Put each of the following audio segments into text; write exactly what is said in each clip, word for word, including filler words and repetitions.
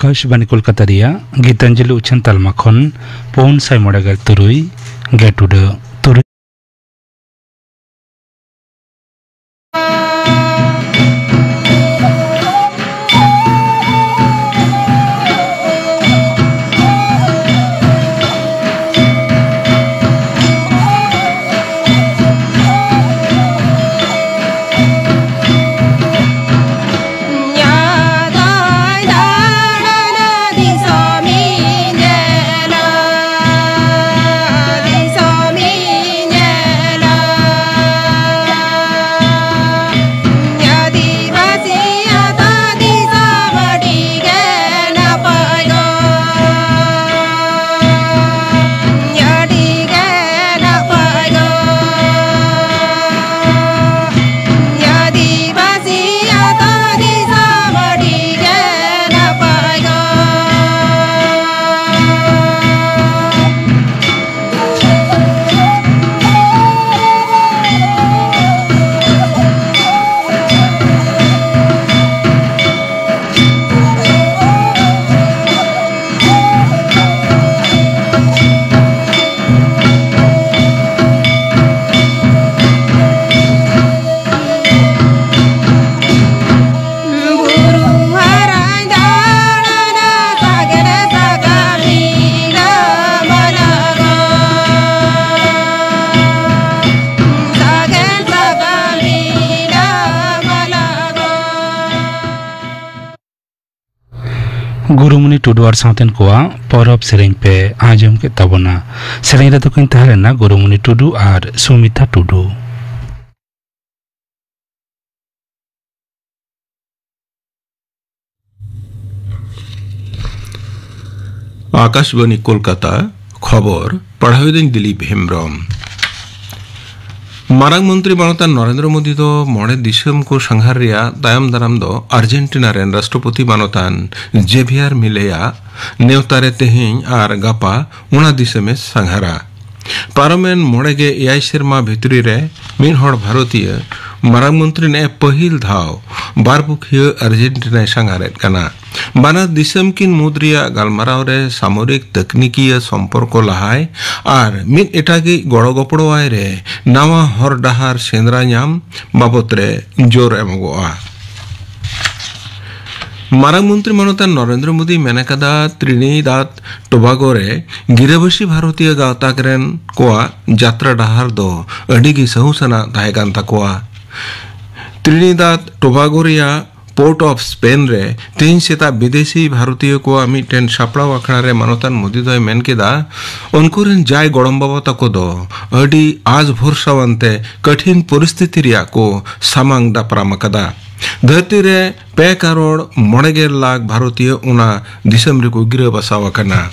ᱟᱠᱟᱥᱵᱟᱱᱤ ᱠᱳᱞᱠᱟᱛᱟ ᱨᱮᱭᱟᱜ ᱜᱤᱛᱟᱧᱡᱚᱞᱤ ᱩᱪᱷᱟᱹᱱ ᱛᱟᱞᱢᱟ ᱠᱷᱚᱱ ᱯᱩᱱ ᱥᱟᱭ ᱢᱚᱬᱮ ᱜᱮᱞ ᱛᱩᱨᱩᱭ ᱜᱮᱴ ᱩᱰᱟᱹᱜ ᱛᱩᱨᱩᱭ᱾ ᱜᱩᱨᱩᱢᱩᱱᱤ ᱴᱩᱰᱩ ᱟᱨ ᱥᱟᱶᱛᱮᱱ ᱠᱚᱣᱟᱜ ᱯᱚᱨᱚᱵᱽ ᱥᱮᱨᱮᱧ ᱯᱮ ᱟᱸᱡᱚᱢ ᱠᱮᱫ ᱛᱟᱵᱚᱱᱟ᱾ ᱥᱮᱨᱮᱧ ᱨᱮᱫᱚ ᱠᱤᱱ ᱛᱟᱦᱮᱸ ᱞᱮᱱᱟ ᱜᱩᱨᱩᱢᱩᱱᱤ ᱴᱩᱰᱩ ᱟᱨ ᱥᱩᱢᱤᱛᱟ ᱴᱩᱰᱩ᱾ ᱟᱠᱟᱥᱵᱟᱱᱤ ᱠᱳᱞᱠᱟᱛᱟ, ᱠᱷᱚᱵᱚᱨ ᱯᱟᱲᱦᱟᱣᱤᱫᱟᱹᱧ ᱫᱤᱞᱤᱯ ᱦᱮᱢᱵᱽᱨᱚᱢ᱾ ᱢᱟᱨᱟᱝ ᱢᱚᱱᱛᱨᱤ ᱢᱟᱱᱚᱛᱟᱱ ᱱᱚᱨᱮᱱᱫᱨᱚ ᱢᱳᱫᱤ ᱫᱚ ᱢᱚᱬᱮ ᱫᱤᱥᱚᱢ ᱠᱚ ᱥᱟᱸᱜᱷᱟᱨ ᱨᱮᱭᱟᱜ ᱛᱟᱭᱚᱢ ᱫᱟᱨᱟᱢ ᱫᱚ ᱟᱨᱡᱮᱱᱴᱤᱱᱟ ᱨᱮᱱ ᱨᱟᱥᱴᱨᱚᱯᱚᱛᱤ ᱢᱟᱱᱚᱛᱟᱱ ᱡᱮᱵᱷᱤᱭᱟᱨ ᱢᱤᱞᱮᱭᱟᱜ ᱱᱮᱣᱛᱟ ᱨᱮ ᱛᱮᱦᱮᱧ ᱟᱨ ᱜᱟᱯᱟ ᱚᱱᱟ ᱫᱤᱥᱚᱢᱮ ᱥᱟᱸᱜᱷᱟᱨᱟ᱾ ᱯᱟᱨᱚᱢᱮᱱ ᱢᱚᱬᱮ ᱜᱮ ᱮᱭᱟᱭ ᱥᱮᱨᱢᱟ ᱵᱷᱤᱛᱨᱤ ᱨᱮ ᱢᱤᱫ ᱦᱚᱲ ᱵᱷᱟᱨᱚᱛᱤᱭᱟᱹ ᱢᱟᱨᱟᱝ ᱢᱚᱱᱛᱨᱤ ᱱᱮᱜᱼᱮ ᱯᱟᱹᱦᱤᱞ ᱫᱷᱟᱣ ᱵᱟᱨ ᱯᱩᱠᱷᱤᱭᱟᱹ ᱟᱨᱡᱮᱱᱴᱤᱱᱟᱭ ᱥᱟᱸᱜᱷᱟᱨᱮᱫ ᱠᱟᱱᱟ᱾ ᱵᱟᱱᱟᱨ ᱫᱤᱥᱚᱢ ᱠᱤᱱ ᱢᱩᱫᱽ ᱨᱮᱭᱟᱜ ᱜᱟᱞᱢᱟᱨᱟᱣ ᱨᱮ ᱥᱟᱢᱚᱨᱤᱠ ᱛᱟᱹᱠᱱᱤᱠᱤᱭᱟᱹ ᱥᱚᱢᱯᱚᱨᱠᱚ ᱞᱟᱦᱟᱭ ᱟᱨ ᱢᱤᱫ ᱮᱴᱟᱜᱤᱡ ᱜᱚᱲᱚ ᱜᱚᱯᱚᱲᱚᱣᱟᱭ ᱨᱮ ᱱᱟᱣᱟ ᱦᱚᱨ ᱰᱟᱦᱟᱨ ᱥᱮᱸᱫᱽᱨᱟ ᱧᱟᱢ ᱵᱟᱵᱚᱛ ᱨᱮ ᱡᱳᱨ ᱮᱢᱚᱜᱚᱜᱼᱟ᱾ ᱢᱟᱨᱟᱝ ᱢᱚᱱᱛᱨᱤ ᱢᱟᱱᱚᱛᱟᱱ ᱱᱚᱨᱮᱱᱫᱨᱚ ᱢᱳᱫᱤᱭ ᱢᱮᱱ ᱟᱠᱟᱫᱟ, ᱛᱨᱤᱱᱤᱫᱟᱫ ᱴᱳᱵᱟᱜᱳ ᱨᱮ ᱜᱤᱨᱟᱹᱵᱟᱹᱥᱤ ᱵᱷᱟᱨᱚᱛᱤᱭᱚ ᱜᱟᱶᱛᱟ ᱨᱮᱱ ᱠᱚᱣᱟᱜ ᱡᱟᱛᱨᱟ ᱰᱟᱦᱟᱨ ᱫᱚ ᱟᱹᱰᱤ ᱜᱮ ᱥᱟᱹᱦᱩᱥ ᱟᱱᱟᱜ ᱛᱟᱦᱮᱸ ᱠᱟᱱ ᱛᱟᱠᱚᱣᱟ᱾ ᱛᱨᱤᱱᱤᱫᱟᱫ ᱴᱳᱵᱟᱜᱳ ᱨᱮᱭᱟᱜ ᱯᱳᱨᱴ ᱚᱯᱷ ᱥᱯᱮᱱ ᱨᱮ ᱛᱮᱦᱮᱧ ᱥᱮᱛᱟᱜ ᱵᱤᱫᱮᱥᱤ ᱵᱷᱟᱨᱚᱛᱤᱭᱚ ᱠᱚᱣᱟᱜ ᱢᱤᱫᱴᱮᱱ ᱥᱟᱯᱲᱟᱣ ᱟᱠᱷᱲᱟ ᱨᱮ ᱢᱟᱱᱚᱛᱟᱱ ᱢᱳᱫᱤ ᱫᱚᱭ ᱢᱮᱱ ᱠᱮᱫᱟ, ᱩᱱᱠᱩ ᱨᱮᱱ ᱡᱟᱭ ᱜᱚᱲᱚᱢ ᱵᱟᱵᱟ ᱛᱟᱠᱚ ᱫᱚ ᱟᱹᱰᱤ ᱟᱸᱥ ᱵᱷᱚᱨᱥᱟᱣᱟᱱ ᱛᱮ ᱠᱚᱴᱷᱤᱱ ᱯᱚᱨᱤᱥᱛᱷᱤᱛᱤ ᱨᱮᱭᱟᱜ ᱠᱚ ᱥᱟᱢᱟᱝ ᱫᱟᱯᱨᱟᱢ ᱟᱠᱟᱫᱟ᱾ ᱫᱷᱟᱹᱨᱛᱤ ᱨᱮ ᱯᱮ ᱠᱟᱨᱳᱲ ᱢᱚᱬᱮ ᱜᱮᱞ ᱞᱟᱠᱷ ᱵᱷᱟᱨᱚᱛᱤᱭᱚ ᱚᱱᱟ ᱫᱤᱥᱚᱢ ᱨᱮᱠᱚ ᱜᱤᱨᱟᱹ ᱵᱟᱥᱟᱣ ᱟᱠᱟᱱᱟ᱾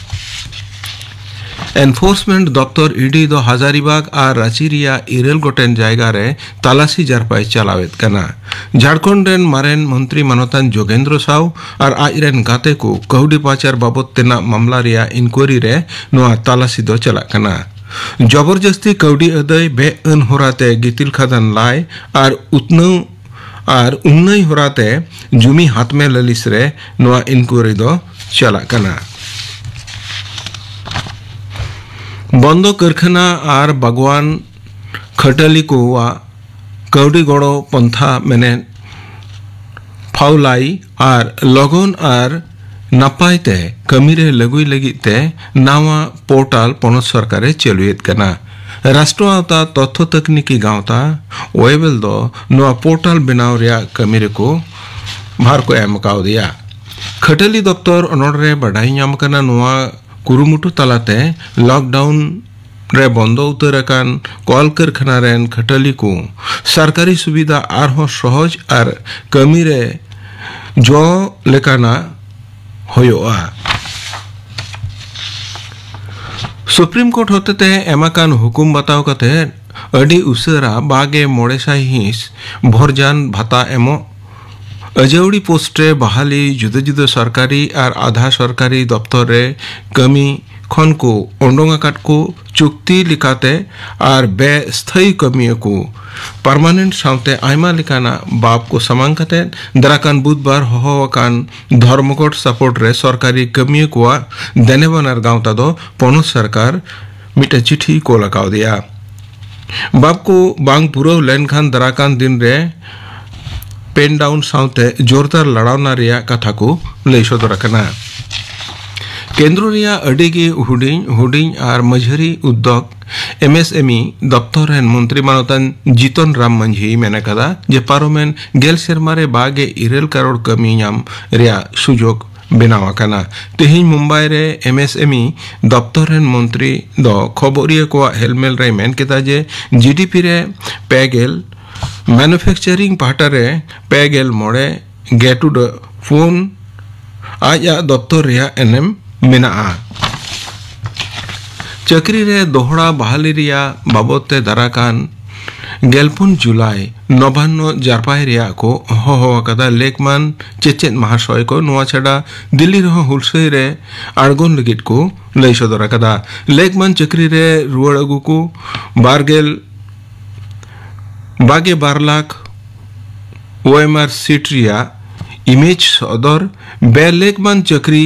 ᱮᱱᱯᱷᱳᱨᱥᱢᱮᱱᱴ ᱫᱚᱯᱛᱚᱨ, ᱤᱰᱤ ᱫᱚ ᱦᱟᱡᱟᱨᱤᱵᱟᱜᱽ ᱟᱨ ᱨᱟᱸᱪᱤ ᱨᱮᱭᱟᱜ ᱤᱨᱟᱹᱞ ᱜᱚᱴᱮᱱ ᱡᱟᱭᱜᱟ ᱨᱮ ᱛᱟᱞᱟᱥᱤ ᱡᱟᱨᱯᱟᱭ ᱪᱟᱞᱟᱣᱮᱫ ᱠᱟᱱᱟ᱾ ᱡᱷᱟᱲᱠᱷᱚᱸᱰ ᱨᱮᱱ ᱢᱟᱨᱮᱱ ᱢᱚᱱᱛᱨᱤ ᱢᱟᱱᱚᱛᱟᱱ ᱡᱳᱜᱮᱱᱫᱨᱚ ᱥᱟᱣ ᱟᱨ ᱟᱡ ᱨᱮᱱ ᱜᱟᱛᱮ ᱠᱚ ᱠᱟᱹᱣᱰᱤ ᱯᱟᱪᱟᱨ ᱵᱟᱵᱚᱛ ᱛᱮᱱᱟᱜ ᱢᱟᱢᱞᱟ ᱨᱮᱭᱟᱜ ᱤᱱᱠᱩᱭᱟᱨᱤ ᱨᱮ ᱱᱚᱣᱟ ᱛᱟᱞᱟᱥᱤ ᱫᱚ ᱪᱟᱞᱟᱜ ᱠᱟᱱᱟ᱾ ᱡᱚᱵᱚᱨᱡᱚᱥᱛᱤ ᱠᱟᱹᱣᱰᱤ ᱟᱹᱫᱟᱹᱭ, ᱵᱮᱼᱟᱹᱱ ᱦᱚᱨᱟᱛᱮ ᱜᱤᱛᱤᱞ ᱠᱷᱟᱫᱟᱱ ᱞᱟᱭ ᱟᱨ ᱩᱛᱱᱟᱹᱣ ᱟᱨ ᱩᱱᱱᱟᱹᱭ ᱦᱚᱨᱟᱛᱮ ᱡᱩᱢᱤ ᱦᱟᱛᱢᱮ ᱞᱟᱹᱞᱤᱥ ᱨᱮ ᱱᱚᱣᱟ ᱤᱱᱠᱩᱭᱟᱨᱤ ᱫᱚ ᱪᱟᱞᱟᱜ ᱠᱟᱱᱟ᱾ ᱵᱚᱱᱫᱚ ᱠᱟᱹᱨᱠᱷᱟᱱᱟ ᱟᱨ ᱵᱟᱜᱽᱣᱟᱱ ᱠᱷᱟᱹᱴᱟᱹᱞᱤ ᱠᱚᱣᱟᱜ ᱠᱟᱹᱣᱰᱤ ᱜᱚᱲᱚ ᱯᱚᱱᱛᱷᱟ ᱢᱮᱱᱮᱫ ᱯᱷᱟᱣᱞᱟᱭ ᱟᱨ ᱞᱚᱜᱚᱱ ᱟᱨ ᱱᱟᱯᱟᱭ ᱛᱮ ᱠᱟᱹᱢᱤ ᱨᱮ ᱞᱟᱹᱜᱩᱭ ᱞᱟᱹᱜᱤᱫ ᱛᱮ ᱱᱟᱣᱟ ᱯᱳᱨᱴᱟᱞ ᱯᱚᱱᱚᱛ ᱥᱚᱨᱠᱟᱨ ᱮ ᱪᱟᱹᱞᱩᱭᱮᱫ ᱠᱟᱱᱟ᱾ ᱨᱟᱥᱴᱨᱚ ᱟᱣᱛᱟ ᱛᱚᱛᱛᱷᱚ ᱛᱟᱹᱠᱱᱤᱠᱤ ᱜᱟᱶᱛᱟ ᱳᱭᱮᱵᱮᱞ ᱫᱚ ᱱᱚᱣᱟ ᱯᱳᱨᱴᱟᱞ ᱵᱮᱱᱟᱣ ᱨᱮᱭᱟᱜ ᱠᱟᱹᱢᱤ ᱨᱮᱠᱚ ᱵᱷᱟᱨ ᱠᱚ ᱮᱢ ᱠᱟᱣᱫᱮᱭᱟ᱾ ᱠᱷᱟᱹᱴᱟᱹᱞᱤ ᱫᱚᱯᱛᱚᱨ ᱚᱱᱚᱲ ᱨᱮ ᱵᱟᱰᱟᱭ ᱧᱟᱢ ᱟᱠᱟᱱᱟ, ᱱᱚᱣᱟ ᱠᱩᱨᱩᱢᱩᱴᱩ ᱛᱟᱞᱟᱛᱮ ᱞᱚᱠᱰᱟᱣᱩᱱ ᱨᱮ ᱵᱚᱱᱫᱚ ᱩᱛᱟᱹᱨ ᱟᱠᱟᱱ ᱠᱚᱞ ᱠᱟᱹᱨᱠᱷᱟᱱᱟ ᱨᱮᱱ ᱠᱷᱟᱹᱴᱟᱹᱞᱤ ᱠᱚ ᱥᱚᱨᱠᱟᱨᱤ ᱥᱩᱵᱤᱫᱷᱟ ᱟᱨᱦᱚᱸ ᱥᱚᱦᱚᱡᱽ ᱟᱨ ᱠᱟᱹᱢᱤ ᱨᱮ ᱡᱚ ᱞᱮᱠᱟᱱᱟᱜ ᱦᱩᱭᱩᱜᱼᱟ᱾ ᱥᱩᱯᱨᱤᱢ ᱠᱳᱨᱴ ᱦᱚᱛᱮᱛᱮ ᱮᱢ ᱟᱠᱟᱱ ᱦᱩᱠᱩᱢ ᱵᱟᱛᱟᱣ ᱠᱟᱛᱮ ᱟᱹᱰᱤ ᱩᱥᱟᱹᱨᱟ ᱵᱟᱜᱮ ᱢᱚᱬᱮ ᱥᱟᱭ ᱦᱤᱸᱥ ᱵᱷᱚᱨᱡᱟᱱ ᱵᱷᱟᱛᱟ ᱮᱢᱚᱜ, ᱟᱹᱡᱟᱹᱣᱲᱤ ᱯᱳᱥᱴ ᱨᱮ ᱵᱟᱦᱟᱞᱤ, ᱡᱩᱫᱟᱹ ᱡᱩᱫᱟᱹ ᱥᱚᱨᱠᱟᱨᱤ ᱟᱨ ᱟᱫᱷᱟ ᱥᱚᱨᱠᱟᱨᱤ ᱫᱚᱯᱛᱚᱨ ᱨᱮ ᱠᱟᱹᱢᱤ ᱠᱷᱚᱱ ᱠᱚ ᱚᱰᱚᱝ ᱟᱠᱟᱫ ᱠᱚ ᱪᱩᱠᱛᱤ ᱞᱮᱠᱟᱛᱮ ᱟᱨ ᱵᱮᱼᱥᱛᱷᱟᱭᱤ ᱠᱟᱹᱢᱤᱭᱟᱹ ᱠᱚ ᱯᱟᱨᱢᱟᱱᱮᱱᱴ ᱥᱟᱶᱛᱮ ᱟᱭᱢᱟ ᱞᱮᱠᱟᱱᱟᱜ ᱵᱟᱵ ᱠᱚ ᱥᱟᱢᱟᱝ ᱠᱟᱛᱮ ᱫᱟᱨᱟᱠᱟᱱ ᱵᱩᱫᱷᱵᱟᱨ ᱦᱚᱦᱚ ᱟᱠᱟᱱ ᱫᱷᱚᱨᱢᱚᱜᱷᱚᱴ ᱥᱟᱯᱳᱨᱴ ᱨᱮ ᱥᱚᱨᱠᱟᱨᱤ ᱠᱟᱹᱢᱤᱭᱟᱹ ᱠᱚᱣᱟᱜ ᱫᱮᱱᱮᱵᱟᱱᱟᱨ ᱜᱟᱶᱛᱟ ᱫᱚ ᱯᱚᱱᱚᱛ ᱥᱚᱨᱠᱟᱨ ᱢᱤᱫᱴᱮᱱ ᱪᱤᱴᱷᱤ ᱠᱳᱞ ᱟᱠᱟᱣᱫᱮᱭᱟ᱾ ᱵᱟᱵ ᱠᱚ ᱵᱟᱝ ᱯᱩᱨᱟᱹᱣ ᱞᱮᱱᱠᱷᱟᱱ ᱫᱟᱨᱟᱠᱟᱱ ᱫᱤᱱ ᱨᱮ ᱯᱮᱱ ᱰᱟᱣᱩᱱ ᱥᱟᱶᱛᱮ ᱡᱳᱨᱫᱟᱨ ᱞᱟᱲᱟᱣᱱᱟ ᱨᱮᱭᱟᱜ ᱠᱟᱛᱷᱟ ᱠᱚ ᱞᱟᱹᱭ ᱥᱚᱫᱚᱨ ᱟᱠᱟᱱᱟ᱾ ᱠᱮᱱᱫᱨᱚ ᱨᱮᱭᱟᱜ ᱟᱹᱰᱤ ᱜᱮ ᱦᱩᱰᱤᱧ ᱦᱩᱰᱤᱧ ᱟᱨ ᱢᱟᱹᱡᱷᱟᱹᱨᱤ ᱩᱫᱽᱫᱳᱜᱽ, ᱮᱢ ᱮᱥ ᱮᱢ ᱤ, ᱫᱚᱯᱛᱚᱨ ᱨᱮᱱ ᱢᱚᱱᱛᱨᱤ ᱢᱟᱱᱚᱛᱟᱱ ᱡᱤᱛᱚᱱ ᱨᱟᱢ ᱢᱟᱹᱡᱷᱤᱭ ᱢᱮᱱ ᱟᱠᱟᱫᱟ ᱡᱮ ᱯᱟᱨᱚᱢᱮᱱ ᱜᱮᱞ ᱥᱮᱨᱢᱟ ᱨᱮ ᱵᱟᱜᱮ ᱤᱨᱟᱹᱞ ᱠᱟᱨᱳᱲ ᱠᱟᱹᱢᱤ ᱧᱟᱢ ᱨᱮᱭᱟᱜ ᱥᱩᱡᱳᱜᱽ ᱵᱮᱱᱟᱣ ᱟᱠᱟᱱᱟ᱾ ᱛᱮᱦᱮᱧ ᱢᱩᱢᱵᱟᱭ ᱨᱮ ᱮᱢ ᱮᱥ ᱮᱢ ᱤ ᱫᱚᱯᱛᱚᱨ ᱨᱮᱱ ᱢᱚᱱᱛᱨᱤ ᱫᱚ ᱠᱷᱚᱵᱚᱨᱤᱭᱟᱹ ᱠᱚᱣᱟᱜ ᱦᱮᱞᱢᱮᱞ ᱨᱮᱭ ᱢᱮᱱ ᱠᱮᱫᱟ ᱡᱮ ᱡᱤ ᱰᱤ ᱯᱤ ᱨᱮ ᱯᱮ ᱜᱮᱞ, ᱢᱮᱱᱩᱯᱷᱮᱠᱪᱟᱨᱤᱝ ᱯᱟᱦᱴᱟ ᱨᱮ ᱯᱮ ᱜᱮᱞ ᱢᱚᱬᱮ ᱜᱮ ᱴᱩᱰᱟᱹᱜ ᱯᱩᱱ ᱟᱡᱟᱜ ᱫᱚᱯᱛᱚᱨ ᱨᱮᱭᱟᱜ ᱮᱱᱮᱢ ᱢᱮᱱᱟᱜᱼᱟ᱾ ᱪᱟᱹᱠᱨᱤ ᱨᱮ ᱫᱚᱦᱲᱟ ᱵᱟᱦᱟᱞᱤ ᱨᱮᱭᱟᱜ ᱵᱟᱵᱚᱫ ᱛᱮ ᱫᱟᱨᱟᱠᱟᱱ ᱜᱮᱞᱯᱩᱱ ᱡᱩᱞᱟᱭ ᱱᱚᱵᱟᱱᱱᱚ ᱡᱟᱨᱯᱟᱭ ᱨᱮᱭᱟᱜ ᱠᱚ ᱦᱚᱦᱚ ᱟᱠᱟᱫᱟ᱾ ᱞᱮᱠᱢᱟᱱ ᱪᱮᱪᱮᱫ ᱢᱟᱦᱟᱥᱚᱭ ᱠᱚ ᱱᱚᱣᱟ ᱪᱷᱟᱰᱟ ᱫᱤᱞᱞᱤ ᱨᱮᱦᱚᱸ ᱦᱩᱞᱥᱟᱹᱭ ᱨᱮ ᱟᱬᱜᱚᱱ ᱞᱟᱹᱜᱤᱫ ᱠᱚ ᱞᱟᱹᱭ ᱥᱚᱫᱚᱨ ᱟᱠᱟᱫᱟ᱾ ᱞᱮᱠᱢᱟᱱ ᱪᱟᱹᱠᱨᱤ ᱨᱮ ᱨᱩᱣᱟᱹᱲ ᱟᱹᱜᱩ ᱠᱚ ᱵᱟᱨᱜᱮᱞ ᱵᱟᱜᱮ ᱵᱟᱨ ᱞᱟᱠᱷ ᱳᱭᱮᱢᱟᱨ ᱥᱤᱴ ᱨᱮᱭᱟᱜ ᱤᱢᱮᱡᱽ ᱥᱚᱫᱚᱨ, ᱵᱮ ᱞᱮᱠᱢᱟᱱ ᱪᱟᱹᱠᱨᱤ